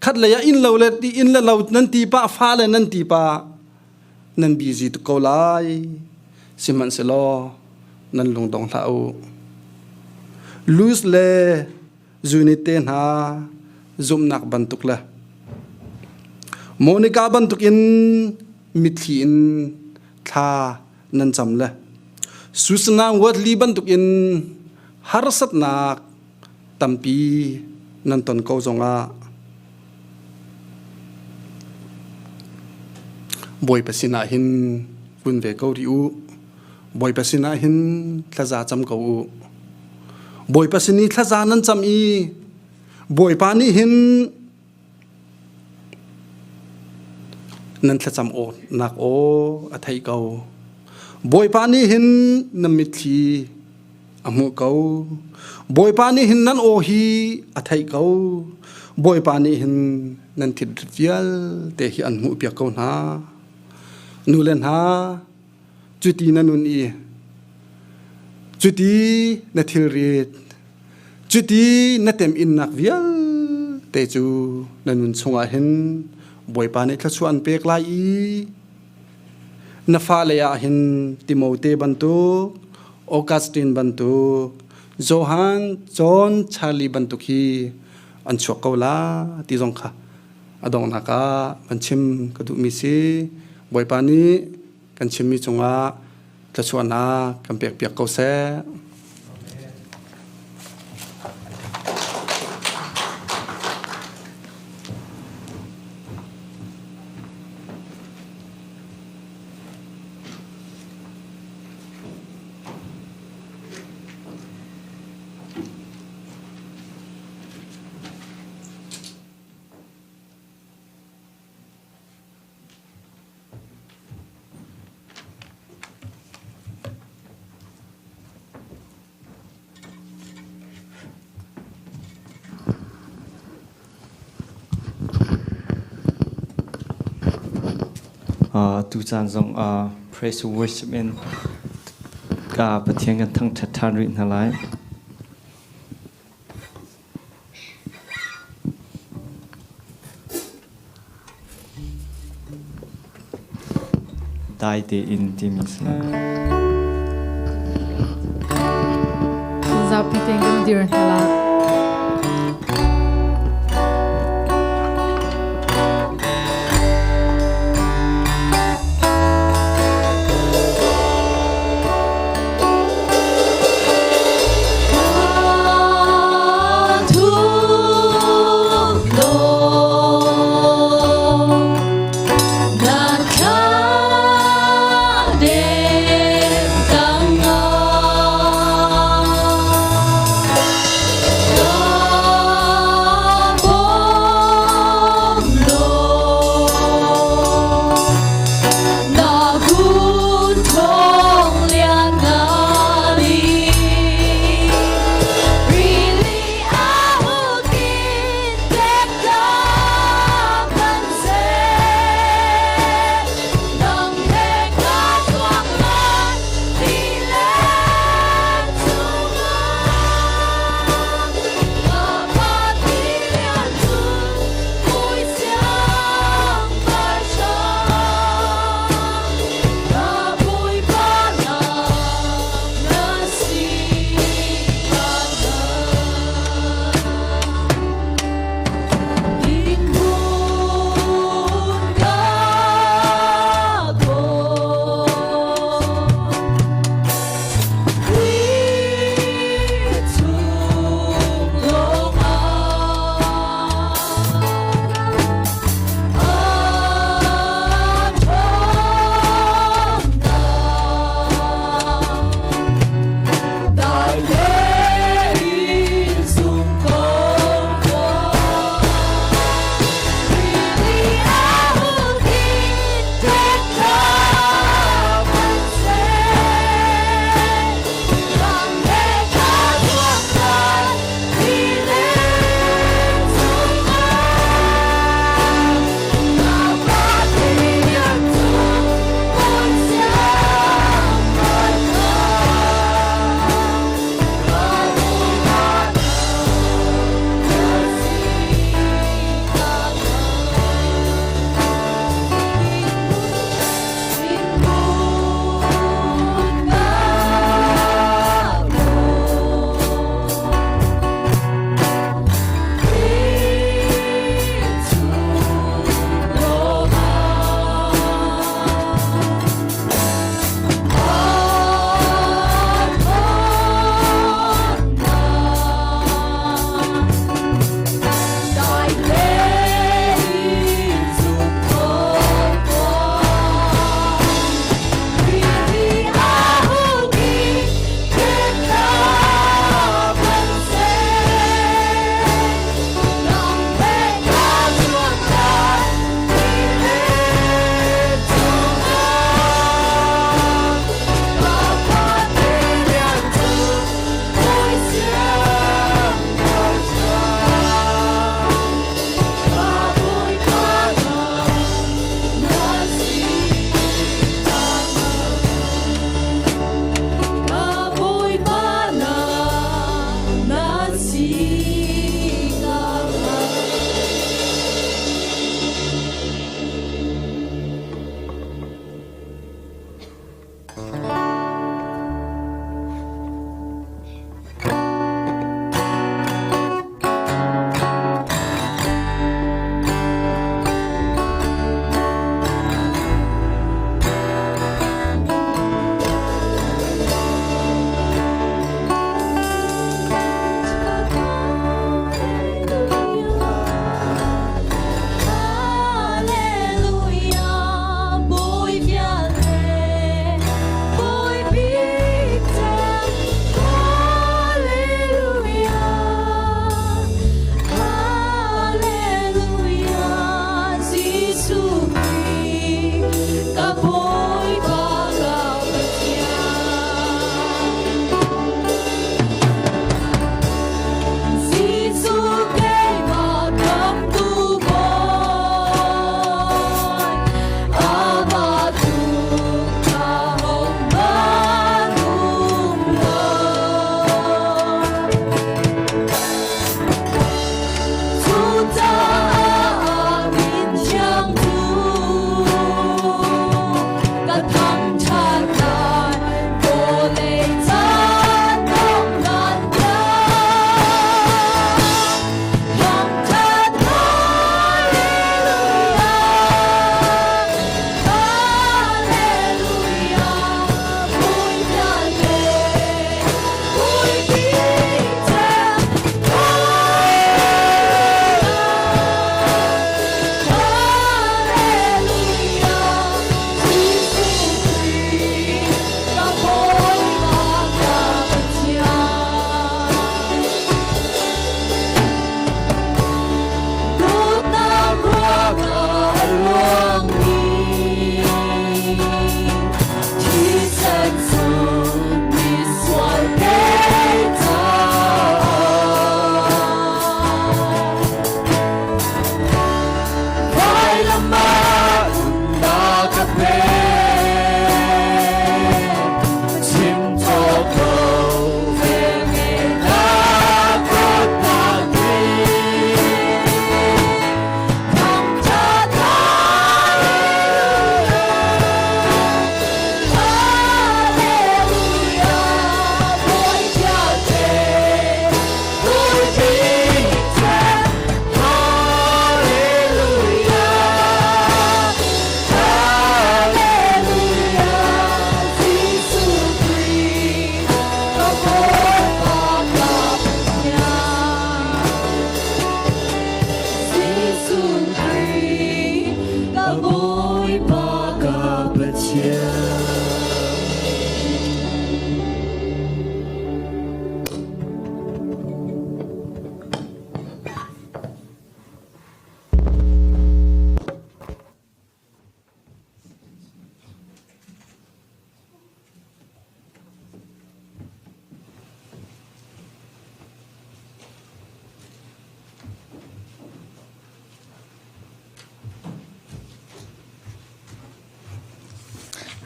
Khat lei ah inn lo le inn le lo nan ti pah, fale nan ti pah. Nan busy tuk ko lai. Sihmanhsehlaw nan lungdong hlah u. Luz le Zunit te hna zumhnak bantuk le Monica bantukin mitthli in thla nan cam le Susanna Wortley bantukin harsatnak tampi nan ton ko zongah Bawipa sinah hin kun ve ko rih u. Bawipa sinah hin thlaza cam ko u. Bawipa sin i thlaza nan cam i Bawipa nih hin nan thlacam nak aw a theih ko. Bawipa nih hin na mitthli a hmuh ko. Bawipa nih hin nan aw hi a theih ko. Bawipa nih hin nan thil vialte hi an hmuhpiak ko hna. Nu le hna, cuti na nun i cuti na thilrit, cuti na teminnak vialte cu na nun chungah hin Bawipa nih thluachuah an pek lai i Na fale ah hin Timote bantuk, Augustine bantuk, Johan, John, Charlie bantuk hi an chuak ko la ti zong kha a donghnak ah van chim ka duhmi si. Bawipa nih kan chimmi cungah thluachuahnak kan pekpiak ko seh. Tu caan zong praise worship in Pathian kan thangṭhat ṭhan rih hna lai. Dai tein timi si. Zapi tein kan dir hna lai.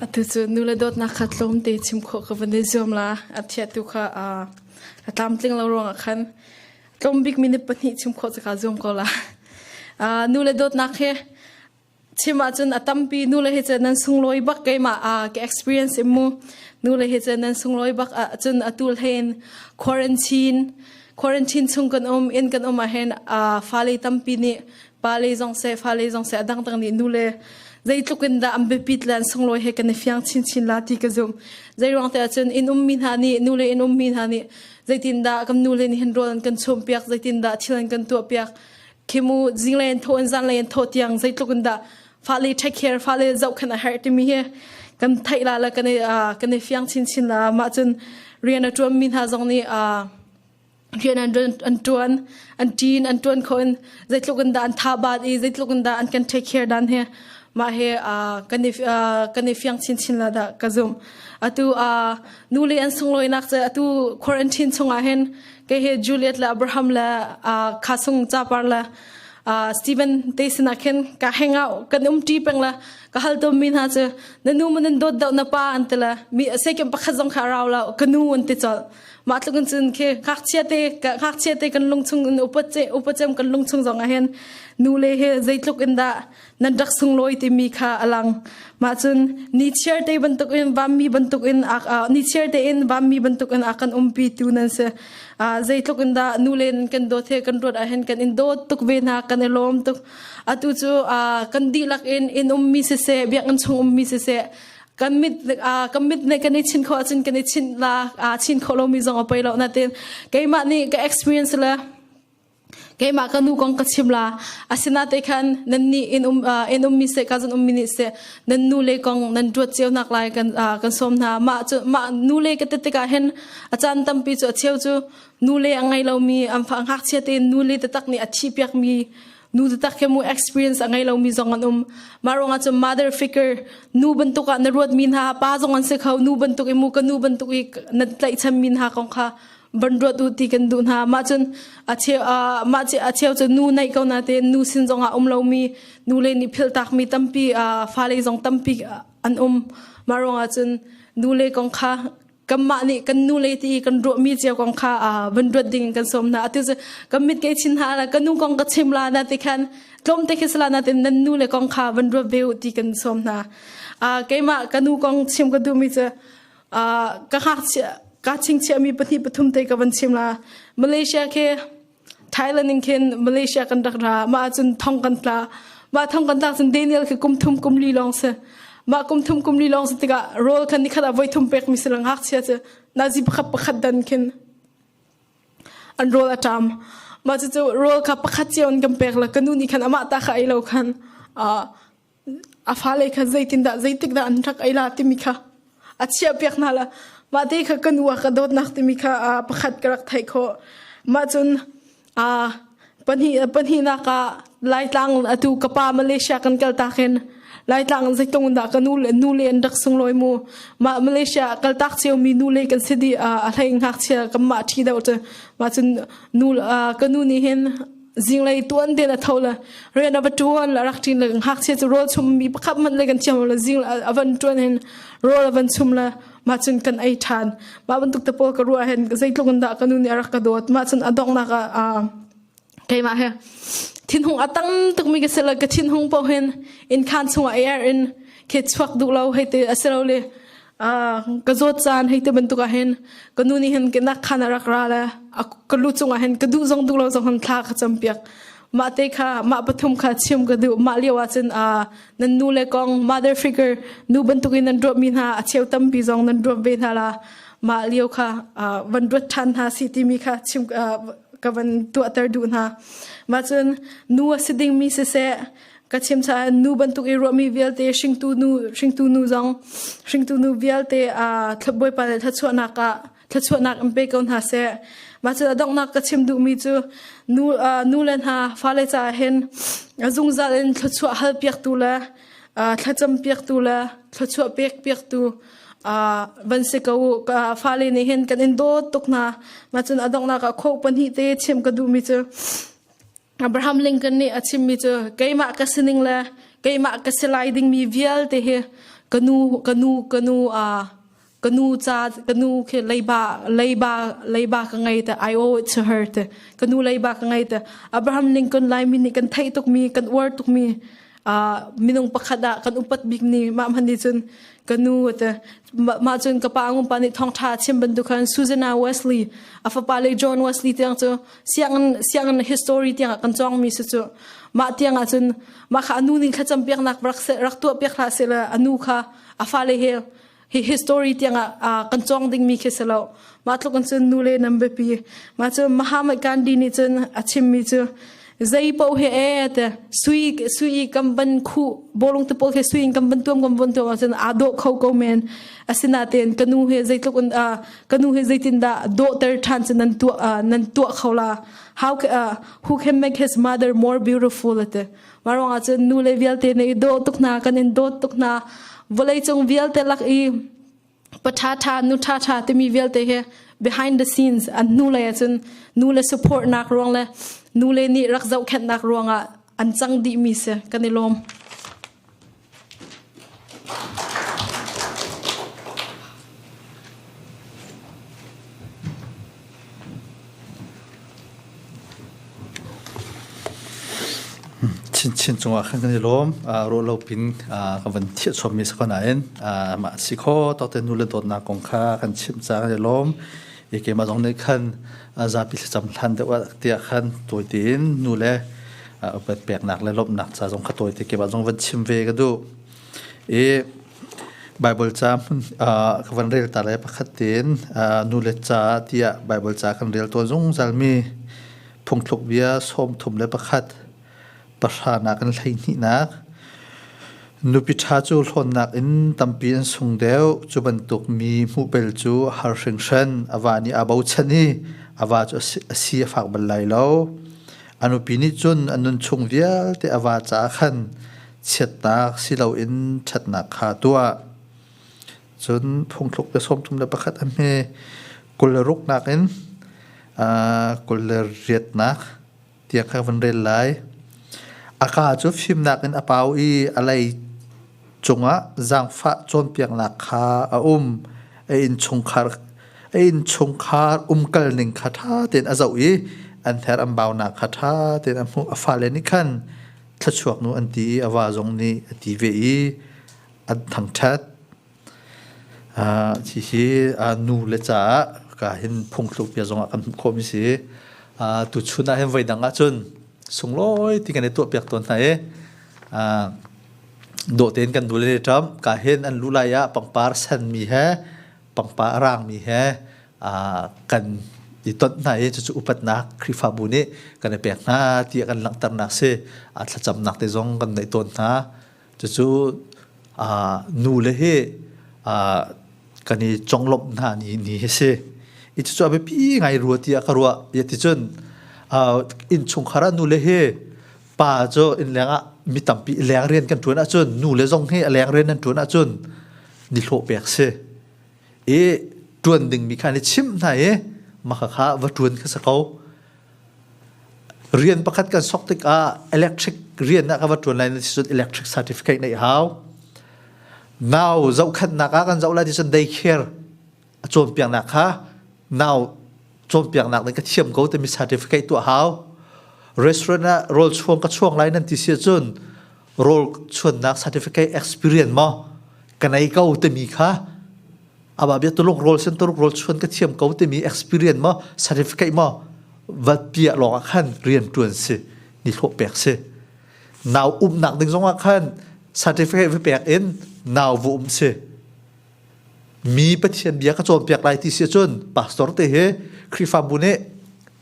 Atu cu nule dawtnak kha tlawmte chim khawh ka van i zuam la. A thiatu kha a tlamtling lo ruangah khan tlawm bik minute pahnih chim khawh cu kaa zuam ko la. Nule dawtnak hi chim ahcun a tampi nule hi cu nan sunglawi bak keimah ka experience in mu nule hi cu nan sunglawi bak ahcun atu hlei in quarantine quarantine chung kan um inn kan um ahhin fale tampi nih pale zong seh fale zong seh a dangdang nih nule zeitluk in dah an biapit le an sunglawi he kan i fiang chinchin la ti ka zumh zeiruang te ahcun inn ummi hna nih nule inn ummi hna nih zeitindah kan nule nih hin rawl an kan chumpiak zeitindah thil an kan tuahpiak khimu zinglei an tho in zanlei an tho tiang zeitluk in dah fale take care fale zohkhenh a herh timi hi kan theih la le kan i kan i fiang chinchin la mah cun rian a ṭuanmi hna zong nih rian an an ṭuan an ṭin an ṭuan kho in zeitluk in dah an tha bat i zeitluk in dah an kan take care dan hi mah hi kan i kan i fiang chinchin la dah ka zumh atu nule an sunglawinak cu atu quarantine chungah hin kei hi Juliet le Abraham le Khasung capar le Stephen te sinah khin ka hang out kan um ṭi peng la ka hal tawn mi hna cu na nu man in dawt deuh na pa an ti la mi second pakhat zong kha rau lo ka nu an ti colh mah tluk in cun khi ngakchia te ngakchia te kan lung chung in upat ce upacem kan lung chung zong ah hin nu le hi zeitluk in dah nan rak sunglawi timi kha a lang mah cun ni chiar te bantuk in vammi bantuk in ni chiar te in vammi bantuk in a kan umpi tu nan si zeitluk in dah nu le kan dawt he kan ruat ah hin kan in dawt tuk ve hna kan i lawm tuk atu cu kan dihlak in in ummi siseh biakinn chung ummi siseh kan mit kan mit ne kan i chin kho ahcun kan i chin la chin kho lomi zong a poi lo natin keimah nih ka experience le keimah ka nu kong ka chim la asinate khan nan nih in um in ummi se ka zan ummi nih se nan nu le kong nan ruat cio nak lai kan kan sawm hna mah cu mah nu le ka tikah hin a caan tampi cu a cheu cu nu le a ngei lomi an fa ngakchia te nu le taktak nih a thi piak mi nu taktak he mu experience a ngei lomi zong an um mah ruangah cun mother figure nu bantuk ah na ruat mi hna pa zong an si kho nu bantuk i mu ka nu bantuk i na tlaihchan mi hna kong kha van ruat u ti kan duh hna mah cun a cheu mah a cheu cu nu neih ko na te nu sin zong ah um lomi nu le nih philtak mi tampi fale zong tampi an um mah ruangah cun nu le kong kha kanmah nih kan nu le ti kan ruahmi cio kong kha van ruat ding kan sawm hna atu cu kan mit ke chin ha la ka nu kong ka chim la na ti khan tlawm te khi sala na tin nan nu le kong kha van ruat ve u ti kan sawm hna keimah ka nu kong chim ka duhmi cu ka ngakchia ka chingchiah mi pahnih pathum te ka van chim la Malaysia khi Thailand in khin Malaysia kan rak ra mah cun thong kan tla mah thong kan tlak cun Daniel khi kum thum kum li lawng si mah kum thum kum li lawng si tikah rawl khan nikhat ah voi thum pek mi si lang ngakchia cu nazi pakhat pakhat dan khin an rawl a ṭam mah cucu rawl kha pakhat cio in kan pek la ka nu nih khan amah ta kha ei lo khan a fale kha zeitindah zeitik dah an rak ei la timi kha a chiahpiak hna la mah te kha ka nu a ka dawtnak timi kha pakhat ka rak theih khawh mah cun pahnih pahnihnak ah Laitlang atu ka pa Malaysia kan kal tak hin Laitlang zeitung dah ka nu le nu le an rak sunglawi mu mah Malaysia kal tak cio mi nu le kan si di a hlei ngakchia kan mah ṭhi deuh cu mah cun nu ka nu nih hin zinglei tuan den a tho le rian a va ṭuan le rak ṭin le ngakchia cu rawl chum mi pakhat hmanh le kan thiam lo zing a van ṭuan hin rawl a van chum le mah cun kan ei ṭhan mah bantuk te pawl ka ruah hin zeitluk in dah ka nu nih a rak ka dawt mah cun a donghnak ah keimah he thinhung a tam tukmi ka si le ka thinhung paoh hin inn khaan chungah air in khe chuak duh lo hei ti a si lo le ka zawt caan hei ti bantuk ah hin ka nu nih hin ka nak khan a rak ra le ka lu cungah hin ka duh zong duh lo zong hin thla ka campiak mah te kha mah pathum kha chim ka duh mah lio ah cun nan nu le kong mother figure nu bantuk in nan ruat mi hna a cheu tampi zong nan ruat ve hna la mah lio kha van ruat ṭhan hna si timi kha chim ka van tuahter duh hna mah cun nu a si dingmi siseh ka chim caah nu bantuk i ruahmi vialte hringtu nu hringtu nu zong hringtu nu vialte a Bawipa le thluachuahnak ah thluachuahnak in pe ko hna seh mah cu a donghnak ka chim duhmi cu nu nu le hna fale caah hin zungzal in thluachuah hal piaktu le thlacam piaktu le thluachuah pek piaktu van si ko fale nih hin kan in dawt tuk hna mah cun a donghnak ah kho pahnih te chim ka duhmi cu Abraham Lincoln nih a chimmi cu keimah ka sining le keimah ka si lai dingmi vialte hi Ka nu ka nu ka nu uh, ka nu ca ka nu khi leiba leiba leiba ka ngei te I owe it to her te ka nu leiba ka ngei te Abraham Lincoln Laimi nih kan theih tuk mi kan uar tuk mi uh, minung pakhat ah kan upat bik ni mah hman ni cun ka nu te mah cun ka pa ngum pa nih thawngtha chim bantuk khan Susanna Wesley a fapa le John Wesley tiang cu sianginn sianginn history tiang ah kan cawng mi si cu mah tiang ah cun mah kha anu ning thlacam piaknak rak rak tuah piak hlah seh le anu kha a fale he hi history tiang ah kan cawng ding mi khi si lo mah tluk in cun nu le nam biapi mah cu Mahatma Gandhi nih cun a chim mi cu zei paoh he e te sui sui kam ban khu bolung te pawl he sui in kam ban tuam kam ban tuam ahcun aa dawh kho ko men asinain kanu he zeitluk in kanu he zeitin dah dawhter ṭhan cu nan tuah nan tuah kho la how uh, who can make his mother more beautiful ate Maruang ah cun nu le vialte nih dawh tuk hna kan in dawt tuk hna vawlei cung vialte lak i pa ṭha ṭha nu ṭha ṭha timi vialte he behind the scenes an hnu lei ah cun nu le support nak ruang le nu le nih rak zohkhenhnak ruangah an cang dih mi si kan i lawm. Chinchin cungah khan kan i lawm. Ruah lo pin ka van thiah chommi si ko nain mah si kho tawk te nu le dawtnak kong kha kan chimh ca kan i lawm. I keimah zong nih khan zapi thlacam hlan deuh ah tiah khan tawi tein nu le upat peknak le lawmhnak ca zong kha tawi te keimah zong van chim ve ka duh. I Bible ca ka van rel ta le pakhat tein nu le ca tiah Bible ca kan rel tawn zungzal mi phungthluk bia 31 pahranak in 12nak nupi ṭha cu hlawnnak in tampi an sung deuh cu bantuk mi hmuh bel cu har hringhran a va nih aa bochan i a va cu a si a fak bal lai lo a nupi nih cun a nun chung vialte a va caah khan chiatnak si loin ṭhatnak kha tuah. Cun phungthluk bia 31 a hme 26 in 28nak tiang kha van rel lai. A ka cu fimnak in a pau i a lei cungah zaangfah cawnpiaknak kha a um. A innchungkhar a innchungkhar umkal ning kha ṭha tein a zoh i an her an baunak kha ṭha tein a hmuh. A fale nih khan thluachuak nu an ti i a va zong nih a ti ve i an thangṭhat. Hihi nu le caah ka hin phungthluk bia zongah kan hmuh khawhmi si. Tuchun ah hin voi dang ahcun sunglawi ti kan i tuahpiak tawn hna i dawh tein kan nu le ṭam ka hin an lu lai ah pangpar senmi he pangpar a rangmi he kan i tonh hna i cucu upatnak Khrihfabu nih kan i pek hna tiah kan langhternak si thlacamnak te zong kan neih tawn hna cucu nu le hi kan i conglawmh hna ni ni hi si i cucu a biapi ngai rua tiah ka ruah ya ti cun innchungkhar ah nu le hi pa cu innleng ah mi tampi leng rian kan ṭuan ahcun nu le zong hi a leng rian an ṭuan ahcun nihlawh pek si i ṭuan dingmi kha an i chimh hna i mah kha va ṭuan kha si ko. Rian pakhat kan sok tikah electric rian ah ka va ṭuan lai na ti cun electric certificate neih hau. Nau zohkhenhnak ah kan zoh lai ti cun daycare a cawnpiaknak kha nau cawnpiaknak nih ka thiam ko timi certificate tuah hau. Restaurant ah rawl chuang ka chuang lai nan ti si ahcun rawl chuannak certificate experience maw ka nei ko timi kha aba bia tuluk rawl sen tuluk rawl chuan ka thiam ko timi experience maw certificate maw va piah lawng ah khan rian tuan si ni hlawh pek si nau umnak ding zong ah khan certificate va pek in nau va um si mi Pathian bia ka cawnpiak lai ti si ahcun pastor te hi Khrihfabu nih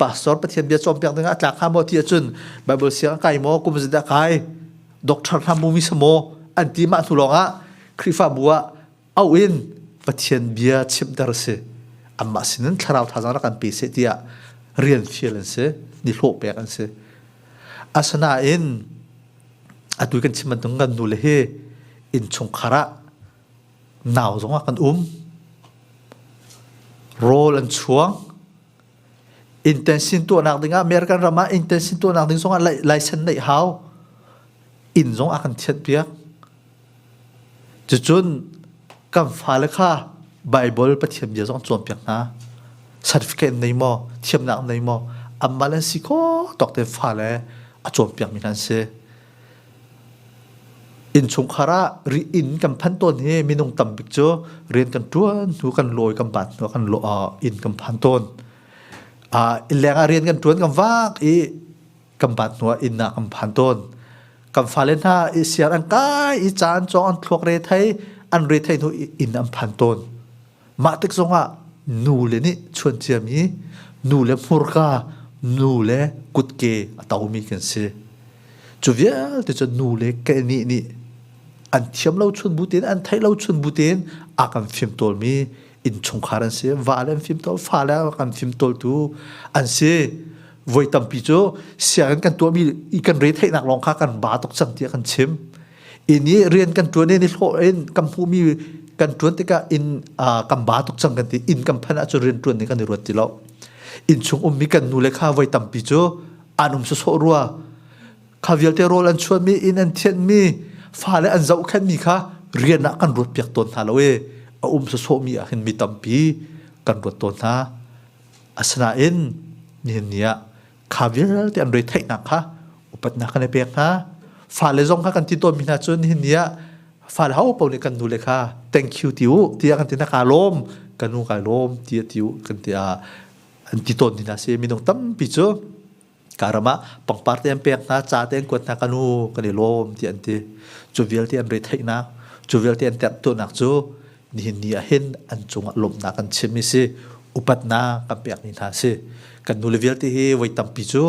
pastor Pathian bia cawnpiak ding ah a tlak hnga maw ti ahcun Bible siang a kai maw kum zeidah kai doctor hna mu mi maw an ti mah hnu lawng ah Khrihfabu ah auh in Pathian bia chimter si anmah sinin thlarau thazaang rak kan pe seh tiah rian fial an si ni hlawh pek an si asinain atu kan chim bantuk kan nu le hi innchungkhar ah nau zongah kan um rawl an chuang intensin tuahnak dingah American ram ah intensin tuahnak ding zongah license neih hau inn zong a kan thianh piak. Cucun kan fale kha Bible Pathian bia zong cawnpiak hna. Certificate nei maw, thiamnak nei maw, anmah le an si khawh tawk te fale a cawnpiakmi hna an si. Innchungkhar ah ri inn kan phan tawn hi minung tambik cu rian kan ṭuan hnu kan lawi kan bat hnu kan inn kan phan tawn. Innleng ah rian kan ṭuan kan vak i kan bat hnu ah inn ah kan phan tawn. Kan fale hna i siar an kai i caan cawng an thluak re thei an re thei hnu inn an phan tawn. Mah tik zongah nu le nih chuan ciami nu le hmurka nu le kutke a tomi kan si. Cu vialte cu nu le kenih nih an thiam lo chun bu tein an theih lo chun bu tein a kan fimtawlmi innchungkhar an si. Va le an fimtawl, fa le kan fimtawltu an si. Voi tampi cu sianginn kan tuahmi i kan retheihnak lawng kha kan ba tuk cang tiah kan chim. Inn i rian kan ṭuan i nihlawh in kan hmuhmi kan ṭuan tikah inn kan ba tuk cang kan ti. Inn kan phanh ahcun rian ṭuan ning kan i ruat ti lo. Inn chung ummi kan nu le kha voi tampi cu an um sawsawh rua. Kha vialte rawl an chuanmi, inn an thianhmi, fale an zohkhenhmi kha rian ah kan ruat piak tawn hna lo i a um sawsawhmi ah hin mi tampi kan ruat tawn hna. Asinain nihin ni ah kha vialte an retheihnak kha upatnak kan i pek hna. Fale zong kha kan ti tawnmi hna cu nihin ni ah fale ho paoh nih kan nule kha thank you ti u tiah kan ti hna kaa lawm ka nu kai lawm tiah ti u kan ti ah an ti tawn ni hna si minung tampi cu karam ah pangpar te an pek hna ca te an kuat hna ka nu kan i lawm ti an ti cu vialte an retheihnak cu vialte an terhtuahnak cu nihin ni ah hin an cungah lawmhnak kan chim mi si upatnak kan pek ni hna si kan nule vialte hi voi tampi cu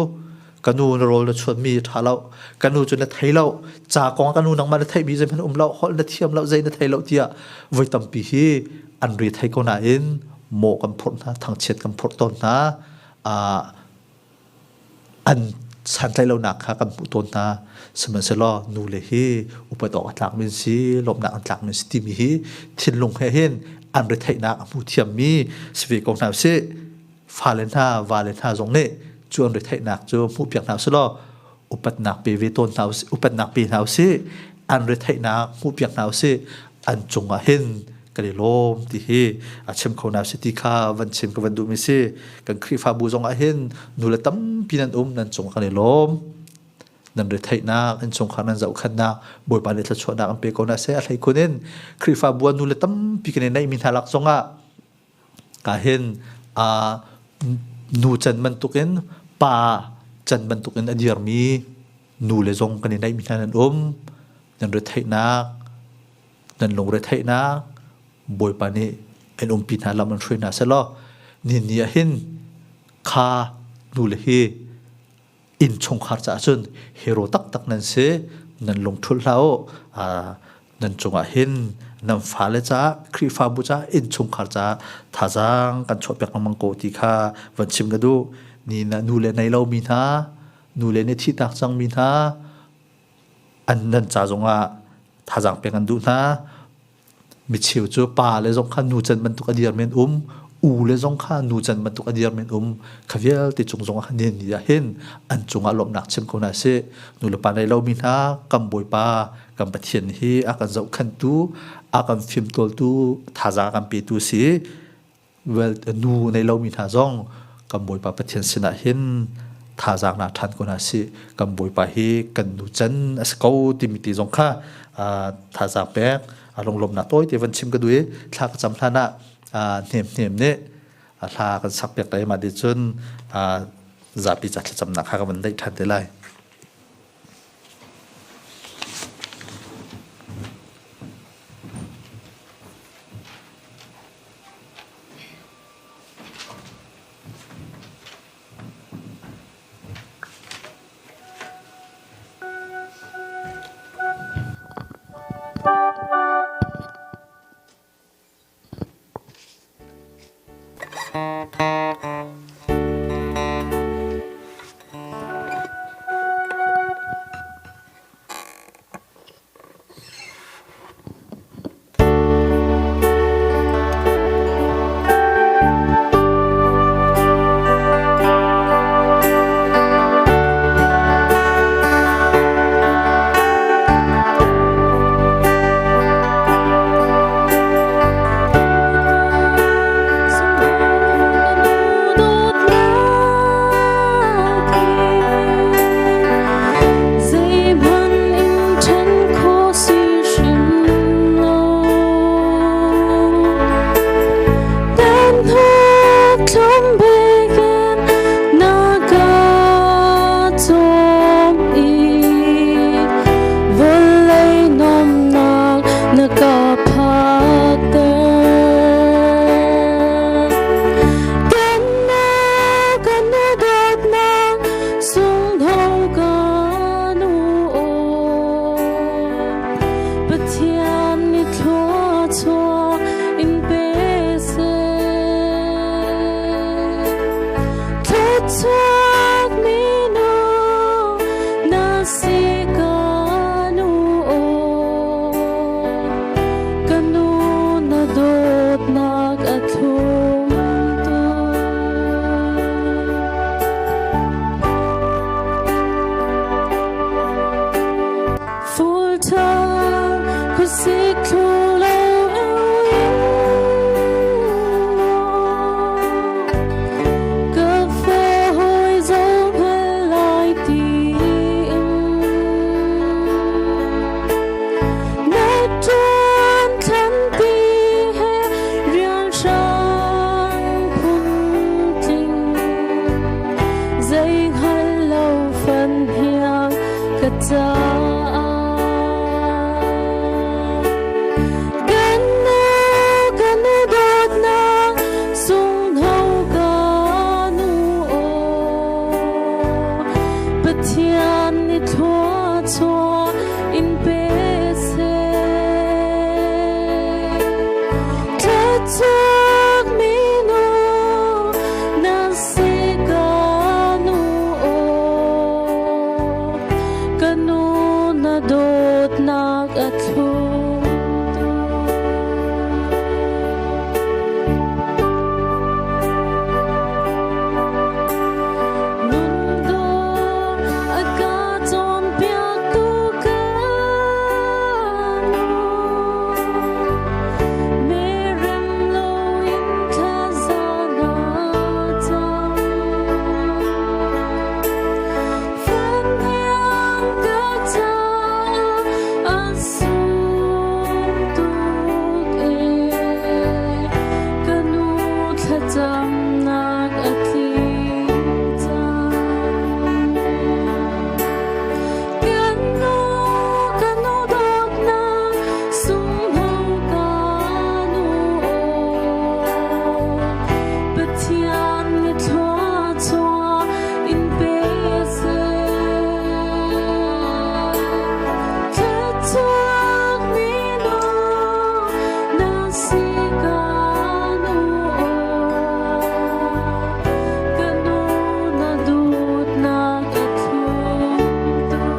ka nu na rawl na chuan mi ṭha lo ka nu cu na thei lo ca kong ka nu nangmah na theih mi zeihmanh um lo holh na thiam lo zei na thei lo tiah voi tampi hi an re thei ko nain mawh kan phurh hna thangchiat kan phurh tawn hna an santlaih lonak kha kan hmuh tawn hna. Sihmanhsehlaw nule hi upat awk a tlakmi an si, lawmhnak an tlakmi an si timi hi thinlung he hin an retheihnak a hmu thiammi si ve ko hna usih. Fale hna, vale hna zong nih cu an retheihnak cu hmuhpiak hna usih law upatnak pe ve tawn hna usih, upatnak pe hna usih, an retheihnak hmuhpiak hna usih, an cungah hin kan i lawm ti hi a chim kho na si ti kha van chim ka van duhmi si kan Khrihfabu zong ah hin nule tampi nan um nan cung kan i lawm nan retheihnak innchungkhar nan zohkhannak Bawipa nih thluachuahnak an pe ko na seh a hlei khun in Khrihfabu ah nule tampi kan i neihmi hna lak zong ah ka hin a nu can bantukin pa can bantukin a dirmi nule zong kan i neihmi hna nan um nan retheihnak nan lungretheihnak Bawipa nih an umpi hna lam an hruai hna selaw ni ni ah hin kha nule hi inn chungkhar caah cun hero taktak nan si nan lungthul hlah u nan cungah hin nan fale caah Khrihfabu caah inn chungkhar caah thazaang kan chuahpiak lengmang ko ti kha van chim ka duh ni na nu le nei lomi hna nu le nih thihtak cangmi hna an nan ca zongah thazaang pek an duh hna micheu cu pa le zong kha nu can bantuk a dir men um u le zong kha nu can bantuk a dir men um kha vialte cung zong ah nin ni ah hin an cungah lawmhnak chim ko hna sih nu le pa nei lomi hna kan bawipa kan pathian hi a kan zohkhenhtu a kan fimtawltu thazaang a kan petu si well nu nei lomi hna zong kan Bawipa Pathian sinah hin thazaang na ṭhan ko hna sih kan Bawipa hi kan nu can a si ko timi ti zong kha thazaang pek a lunglawmnak tawi te van chim ka duh i thla ka cam hlan ah hnem hnem nih hla kan sak piak lai ma ti cun zapi ca thlacamnak kha ka van neih ṭhan te lai. Sik thlu lo Ka fe hoi zong lai tiin Na tuan than ti he rian hrang phun tling Zei hngal lo fan hiang ka caah Kan nu kan nu dawtnak sungho ka nu aw Pathian nih thluachuah in pe seh. Thluachuak minu na si ka nu aw Ka nu na dawtnak a thlum tuk. Nundawh a ka cawnpiaktu ka nu. Merem loin thlaza na cam. Fenhiang ka caah a sung tuk ee. Ka nu thlacamnak a tling cang. Kan nu, ka nu dawtnak sungho ka nu aw. Pathian nih thluachuah in pe seh. Thluachuak minu na si ka nu aw. Ka nu na dawtnak a thlum tuk.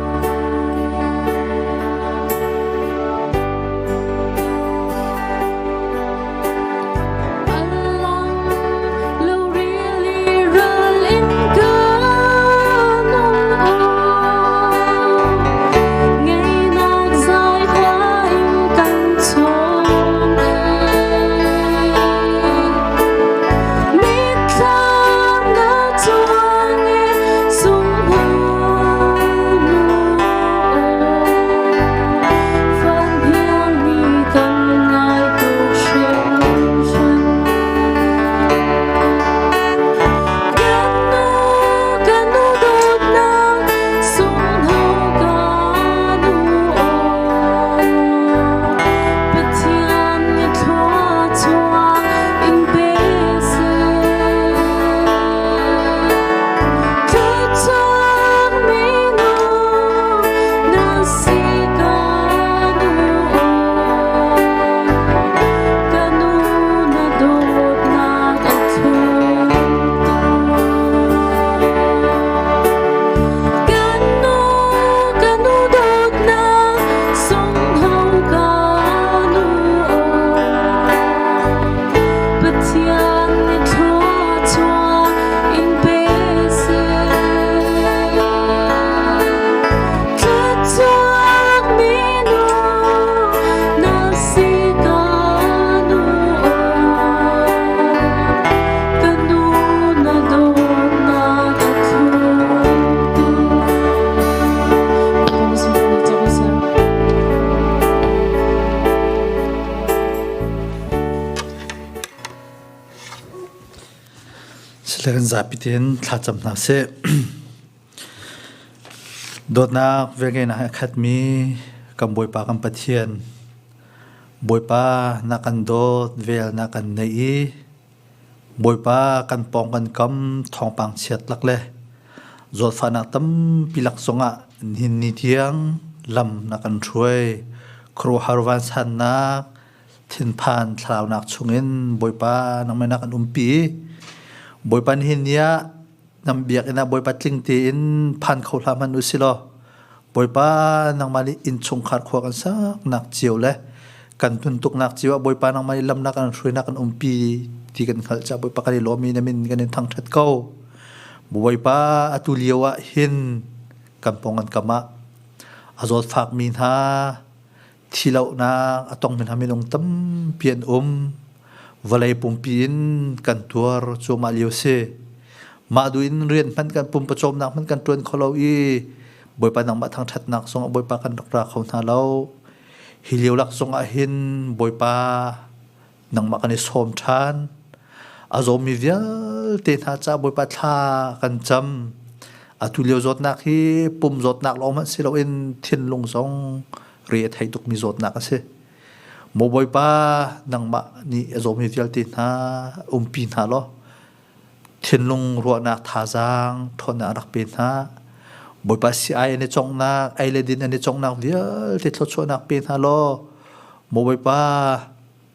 Alang lo rili ral in ka nung aw. Ngeinak zai hla in kan chawn Mitthlam na cuang i sungho nu Fan hiang ni kan ngai tuk hringhran. Kan nu, kan nu dawtnak sungho ka nu aw. Pathian nih thluachuah in pe seh. Thluachuak minu na si ka nu aw. Ka nu na dawtnak a thlum tuk. Kan nu, ka nu dawtnak sungho ka nu aw. Pathian nih thluachuah in pe seh. Thluachuak minu na si ka nu aw. Ka nu na dawtnak a thlum tuk. Sile kan zapi tein thlacam hna sih. Dawtnak velngeihnak he a khatmi kan Bawipa kan Pathian, Bawipa na kan dawt, vel na kan neih i Bawipa kan pawng kan kam thawngpang chiat lak le zawtfahnak tampi lak zongah nihin ni tiang lam na kan hruai. Khuaruahhar vansannak, thinphan thlaraunak chungin Bawipa nangmah na kan umpi. Bawipa nihin ni ah nam biakinn ah Bawipa tling tein phan kho hlah hmanh u si law Bawipa nangmah nih innchungkhar khua kan saknak cio le kan tuntuknak cio ah Bawipa nangmah nih lamnak kan hruainak kan umpi ti kan hngalh caah Bawipa kan i lawm i na min kan in thangṭhat ko. Bawipa atu lio ah hin kan pawng kan kam ah a zawtfakmi hna. Thilohnak a tongmi hna minung tampi an um. Vawlei pumpi in kan tuar cuahmah lio si. Mah duh in rian hmanh kan pumpawcawmnak hmanh kan ṭuan kho lo i Bawipa nangmah thangṭhatnak zongah Bawipa kan rak ra kho hna lo. Hi lio lak zongah hin Bawipa nangmah kan i sawm ṭhan. A zawmi vialte hna ca Bawipa thla kan cam. Atu lio zawtnak hi pum zawtnak lawng hmanh si loin thinlung zong re a thei tukmi zawtnak a si. Maw Bawipa nangmah nih a zawmi vialte hna umpi hna law thinlung ruahnak thazaang ṭhawnnak rak pe hna. Bawipa si-ai an i conghnak, ei le din an i conghnak vialte thluachuahnak pe hna law Maw Bawipa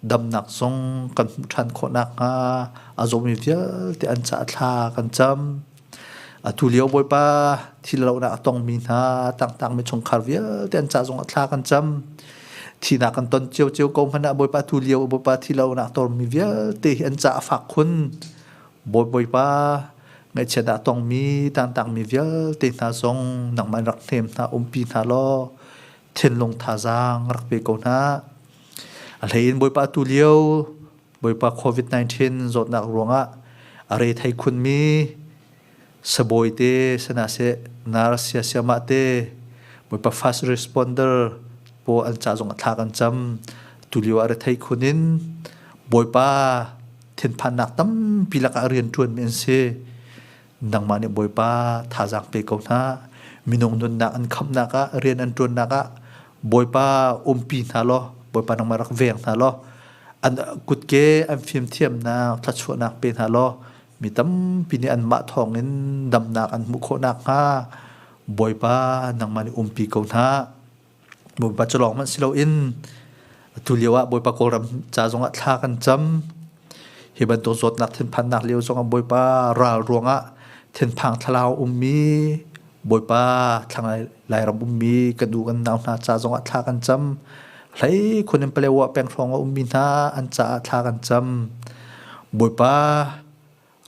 damnak zong kan hmuh ṭhan khawh nakhnga a zawmi vialte an caah thla kan cam. Atu lio Bawipa thil lonak a tongmi hna tangtangmi chungkhar vialte an ca zong ah thla kan cam. Thihnak kan ton ciocio ko hmanh ah Bawipa tu lio Bawipa thi lonak tormi vialte hi an ca a fak khun. Bawipa ngaihchiat ah tongmi tangtangmi vialte hna zong nangmah rak hnem hna umpi hna law thinlung thazaang rak pe ko hna. A hlei in Bawipa tu lio Bawipa COVID-19 zawtnak ruangah a re thei khunmi sabawi te sana seh nurse siasiamah te Bawipa first responder pawl an ca zong a thla kan cam tu lio ah rethei khun in Bawipa thinphannak tampi lakah rian ṭuanmi an si. Nangmah nih Bawipa thazaang pe ko hna. Minung nunnak an khamhnak ah, rian an ṭuannak ah Bawipa umpi hna law, Bawipa nangmah rak veng hna law, an kutke an fimthiamnak thluachuahnak pe hna law, mi tampi nih anmah thawngin damnak an hmuh khawh nakhnga Bawipa nangmah nih umpi ko hna. Bawipa cu lawng hmanh si loin atu lio ah Bawipa Kawlram ca zongah thla kan cam. Hi bantuk zawtnak thinphannak lio zongah Bawipa ral ruangah thinphang thlalau ummi Bawipa thlang Lairam ummi kan u kan nau hna ca zongah thla kan cam. Hlei khun in Palewa peng hrawng a ummi hna an caah thla kan cam. Bawipa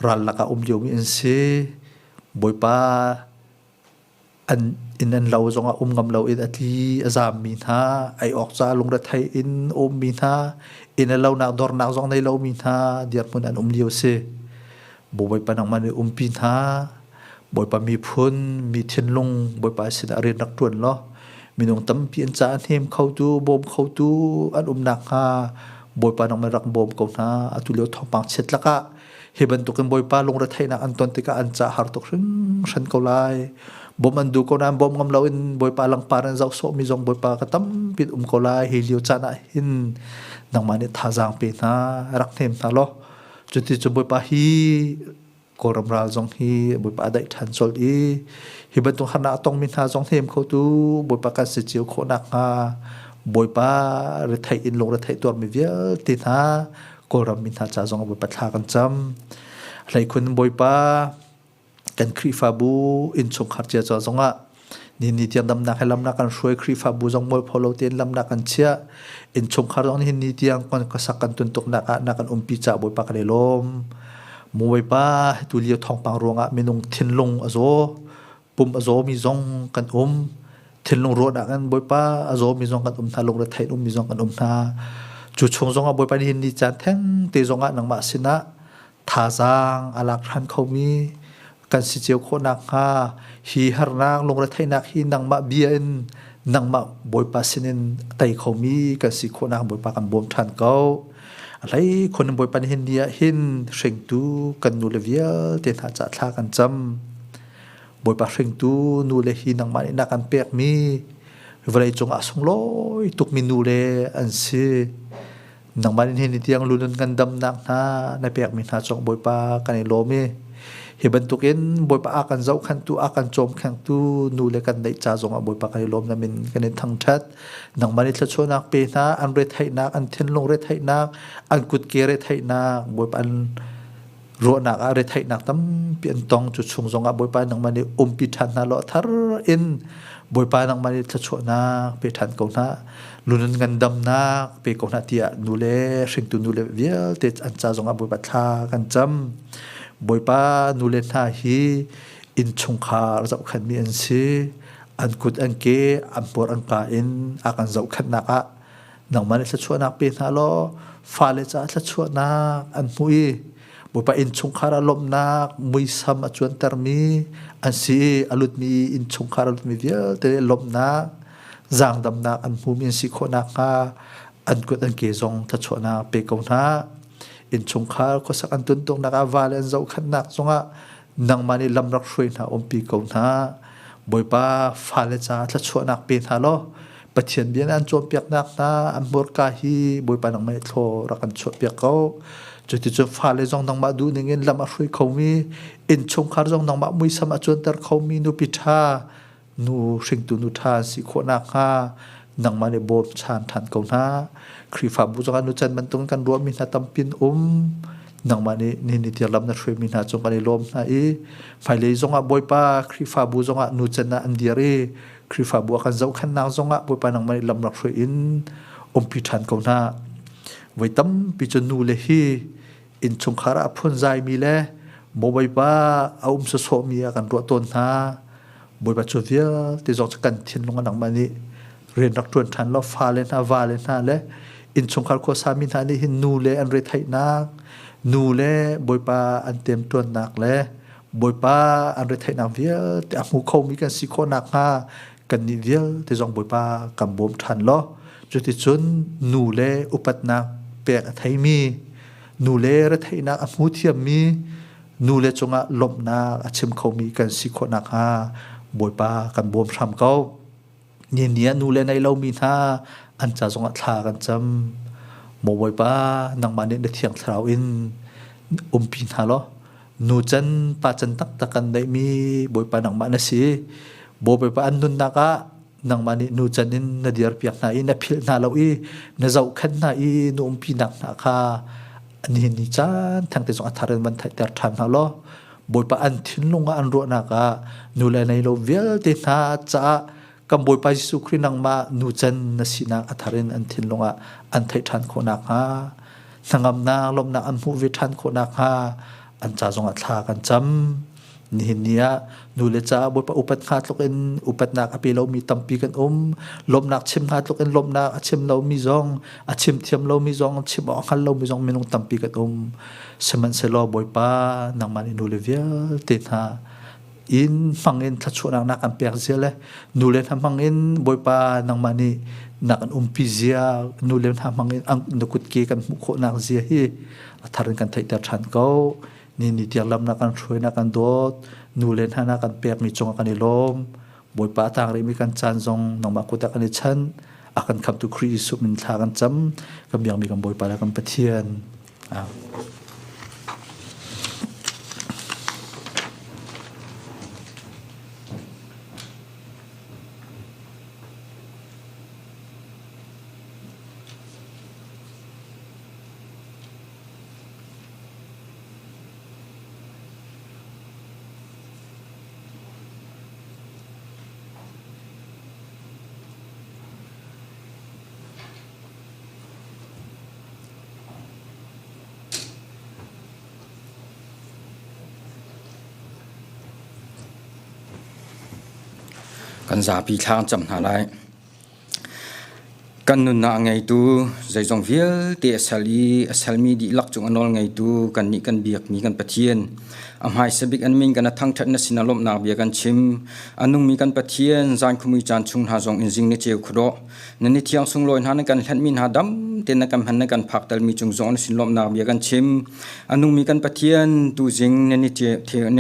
ral lakah um liomi an si. Bawipa an inn an lo zongah um ngam loin a tli a zaammi hna, ei awk ca lungrethei in a ummi hna, inn a lonak dornak zong nei lomi hna dirhmun an um lio a si. Bawipa nangmah nih umpi hna, Bawipa miphun, mi thinlung Bawipa sinah rian rak ṭuan law minung tampi an caah hnem khotu, bawm khotu an um nakhnga Bawipa nangmah rak bawm ko hna. Atu lio thawngpang chiat lakah Hi bantukin Bawipa lungretheihnak an ton tikah an ca har tuk hringhran ko lai. Bawm an duh ko nain bawm ngam loin Bawipa langpar in zoh sawhmi zong Bawipa ka tampi um ko lai. Hi lio caan ah hin nangmah nih thazaang pe hna, rak hnem hna law. Cuti cu Bawipa hi Kawlram ral zong hi Bawipa a daih ṭhan colh i hi bantuk harnak a tongmi hna zong hnem khotu Bawipa kan si cio khawh nakhnga Bawipa retheih in lungretheih tuarmi vialte hna Kawlram mi hna ca zong Bawipa thla kan cam. Hleikhun Bawipa kan Khrihfabu innchungkhar cia ca zongah ni ni tiang damnak he lamnak kan hruai Khrihfabu zong mualpho lo tein lamnak kan chiah innchungkhar zong nihin ni tiang kan sak kan tuntuknak ah na kan umpi ca Bawipa kan i lawm. Bawipa tu lio thawngpang ruangah minung thinlung a zaw pum a zawmi zong kan um thinlung ruahnak in Bawipa a zawmi zong kan um hna lungre thein ummi zong kan um hna cu chung zongah Bawipa nih ni caan theng te zongah nangmah sinah thazaang a lak hran khomi kan si cio khawh nakhnga hi harnak lungretheihnak hi nangmah bia in nangmah Bawipa sinin tei khomi kan si khawh nak Bawipa kan bawm ṭhan ko a hlei khun Bawipa nih hin ni ah hin hringtu kan nu le vialte hna ca thla kan cam Bawipa hringtu nu le hi nangmah nih na kan pekmi vawlei cungah sunglawi tukmi nu le an si. Nangmah nih ni tiang lunun kan damnak hna na pekmi hna cung Bawipa kan i lawm i hi bantukin Bawipa a kan zohkhantu a kan cawmkhengtu nu le kan neih ca zongah Bawipa kan i lawm na min kan in thangṭhat. Nangmah nih thluachuahnak pe hna an retheihnak an thinlung retheihnak an kutke retheihnak Bawipa an ruahnak ah retheihnak tampi an tong cu chung zongah Bawipa nangmah nih umpi ṭhan hna law thar in Bawipa nangmah nih thluachuahnak pe ṭhan ko hna lunun ngandamnak pe ko hna tiah nu le hringtu nu le vialte an ca zongah Bawipa thla kan cam Bawipa nu le hna hi innchungkhar zohkhenhmi an si an kut an ke an hmur an ka in a kan zohkhenhnak ah. Nangmah nih thluachuahnak pe hna law fale caah thluachuahnak an hmuh i Bawipa innchungkhar ah lawmhnak muisam a cuantermi an si i a lutmi innchungkhar a lutmi vialte lawmhnak zaangdamnak an hmumi an si khawh nakhnga an kut an ke zong thluachuahnak pe ko hna. Innchungkhar khuasak an tuntuknak ah vale an zohkhenhnak zongah nangmah nih lam rak hruai hna umpi ko hna. Bawipa fale caah thluachuahnak pe hna law Pathian bia an cawnpiaknak hna an hmurka hi Bawipa nangmah nih thlaw rak kan chuahpiak ko. Cuticun fale zong nangmah duh ningin lam a hruai khomi, innchungkhar zong nangmah muisam a cuanter khomi nupi ṭha, nu hringtu nu ṭha an si khawh nakhnga nangmah nih bawm chan ṭhan ko hna. Khrihfabu zongah nucan bantukin kan ruahmi hna tampi an um. Nangmah nih nihin tiang lam na hruaimi hna cung kan i lawm hna i hmailei zongah Bawipa Khrihfabu zongah nucan ah an dir i Khrihfabu a kan zohkhenhnak zongah Bawipa nangmah nih lam rak hruai in umpi ṭhan ko hna. Voi tampi cu nu le hi innchungkhar ah a phunzaimi le maw Bawipa a um sawsawhmi ah kan ruah tawn hna. Bawipa cu vialte zong cu kan thinlung ah nangmah nih rian rak ṭuan ṭhan law fale hna vale hna le innchungkhar khuasami hna nih hin nu le an retheihnak nu le Bawipa an temtuannak le Bawipa an retheihnak vialte a hmu khomi kan si khawh nakhnga kannih vialte zong Bawipa kan bawm ṭhan law cuticun nu le upatnak pek a theimi nu le retheihnak a hmu thiammi nu le cungah lawmhnak a chim khomi kan si khawh nakhnga Bawipa kan bawm hram ko. Ni ni ah nu le nei lomi hna an ca zongah thla kan cam. Maw Bawipa nangmah nih na thiang thlarau in umpi hna law nu can pa can taktak kan neihmi Bawipa nangmah na si. Bawipa an nunnak ah nangmah nih nu can in na dirpiak hna i na philh hna lo i na zohkhenh hna i na umpinak hna kha nihin ni caan thengte zong a thar in van theihter ṭhan hna law Bawipa an thinlung ah an ruahnak ah nu le nei lo vialte hna caah kan Bawipa Jesuh Khrih nangmah nu can na sinak a thar in an thinlung ah an theih ṭhan khawh nakhnga hnangamnak lawmhnak an hmuh ve ṭhan khawh nakhnga an ca zongah thla kan cam. Nihin ni ah nu le caah Bawipa upat hnga tluk in upatnak a pe lomi tampi kan um. Lawmhnak chim hnga tluk in lawmhnak a chim lomi zong, a chim thiam lomi zong, chim awk a hngal lomi zong minung tampi kan um. Sihmanhsehlaw Bawipa nangmah nih nule vialte hna in hmang in thluachuahnak na kan pek zia le nule hna hmang in Bawipa nangmah nih na kan umpi zia nule hna hmang in na kutke kan hmuh khawhnak zia hi a thar in kan theihter ṭhan ko. Ni ni tiang lam na kan hruai na kan dawt nule hna na kan pekmi cungah kan i lawm. Bawipa a tang rihmi kan caan zong nangmah kut ah kan i chan. A kan khamtu Khrih Jesuh min thla kan cam. Kan biakmi kan Bawipa le kan Pathian. Kan zapi thla an cam hna lai. Kan nunnak a ngeitu, zeizong vialte a sal i a salmi dihlak cung a nawl ngeitu kannih kan biakmi kan Pathian, a hmaisa bik an min kan a thangṭhat na sinah lawmhnak bia kan chim. A nungmi kan Pathian, zan khumui caan chung hna zong in zing ni ceu khuadawh. Na ni thiang sunglawi hna na kan hlenhmi hna dam tein na kan hman na kan phaktelmi cung zong na sin lawmhnak bia kan chim. A nungmi kan Pathian, tuzing na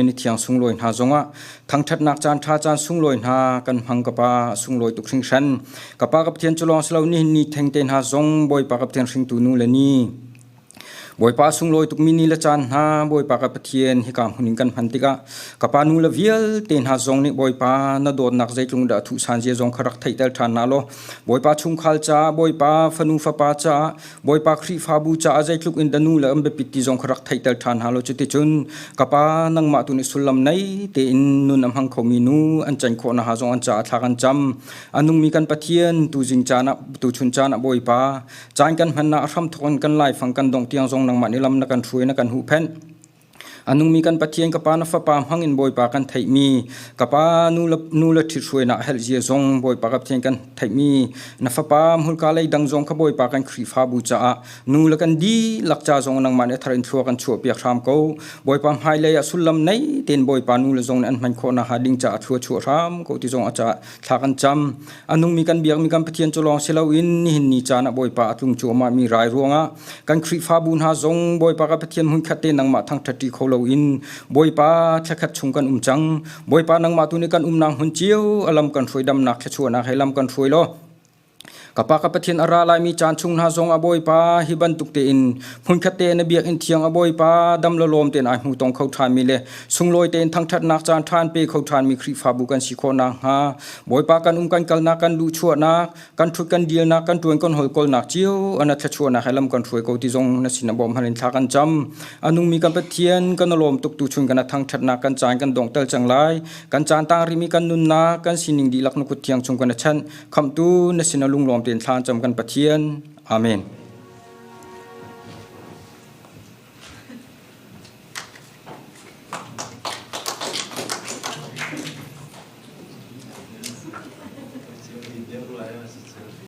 ni thiang sunglawi hna zongah thangṭhatnak caan ṭha caan sunglawi hna kan hmang ka pa sunglawi tuk hringhran. Ka pa ka Pathian cu lawng si lo nihin ni thengte hna zong Bawipa ka Pathian hringtu nu le ni Bawipa sunglawi tukmi ni le caan hna Bawipa ka Pathian hika hmun in kan hman tikah ka pa nu le vialte hna zong nih Bawipa na dawtnak zeitlung dah thuh san zia zong kha rak theihter ṭhan hna law Bawipa chungkhal caah Bawipa fanu fapa caah Bawipa Khrihfabu caah zeitluk in dah nu le an biapit ti zong kha rak theihter ṭhan hna law cuticun ka pa nangmah tu nih sullam nei tein nun a hmang khomi nu an can khawh nakhnga zong an caah thla kan cam a nungmi kan Pathian tuzing caan ah tuchun caan ah Bawipa Caan kan hmannak a hramthawk in kan laifang kan dongh tiang zong nangmah nih lam na kan hruai na kan huhphenh. A nungmi kan Pathian ka Pa na Fapa hmangin Bawipa kan theihmi ka Pa nu le nu le ṭhithruainak helh zia zong Bawipa ka Pathian kan theihmi na Fapa hmurka lei dang zong kha Bawipa kan Khrihfabu caah nu le kan dihlak ca zong nangmah nih a thar in thlua kan chuahpiak hram ko. Bawipa hmailei ah sullam nei tein Bawipa nu le zong nih an hman khawh nakhnga ding caah thlua chuah hram ko ti zong a caah thla kan cam. A nungmi kan biakmi kan Pathian cu lawng si loin nihin ni caan ah Bawipa a tlung cuahmah mi rai ruangah kan Khrihfabu hna zong Bawipa ka Pathian hmunkhat te nangmah thangṭhatṭi kho loin Bawipa thlakhat chung kan um cang. Bawipa nangmah tu nih kan umnak hmun cio a lam kan hruai damnak thluachuahnak he lam kan hruai law Ka pa ka Pathian a ra laimi caan chung hna zong a Bawipa hi bantuk tein hmunkhat te na biakinn thiang a Bawipa dam le lawm tein ai hmu tong kho ṭhanmi le sunglawi tein thangṭhatnak caan ṭhan pe kho ṭhanmi Khrihfabu kan si khawh nakhnga Bawipa kan um kan kalnak kan luhchuahnak kan ṭhut kan dilnak kan ṭuan kan holkolnak cio ana thluachuahnak he lam kan hruai ko ti zong na sin a bawm halin thla kan cam a nungmi kan Pathian kan lawm tuk tu chun kan thangṭhatnak kan caan kan dongtel cang lai kan caan tang rimi kan nunnak kan sining dihlak na kut thiang chung kan chanh Khamhtu na sin a lunglawm tein thla cam kan Pathian. Amen.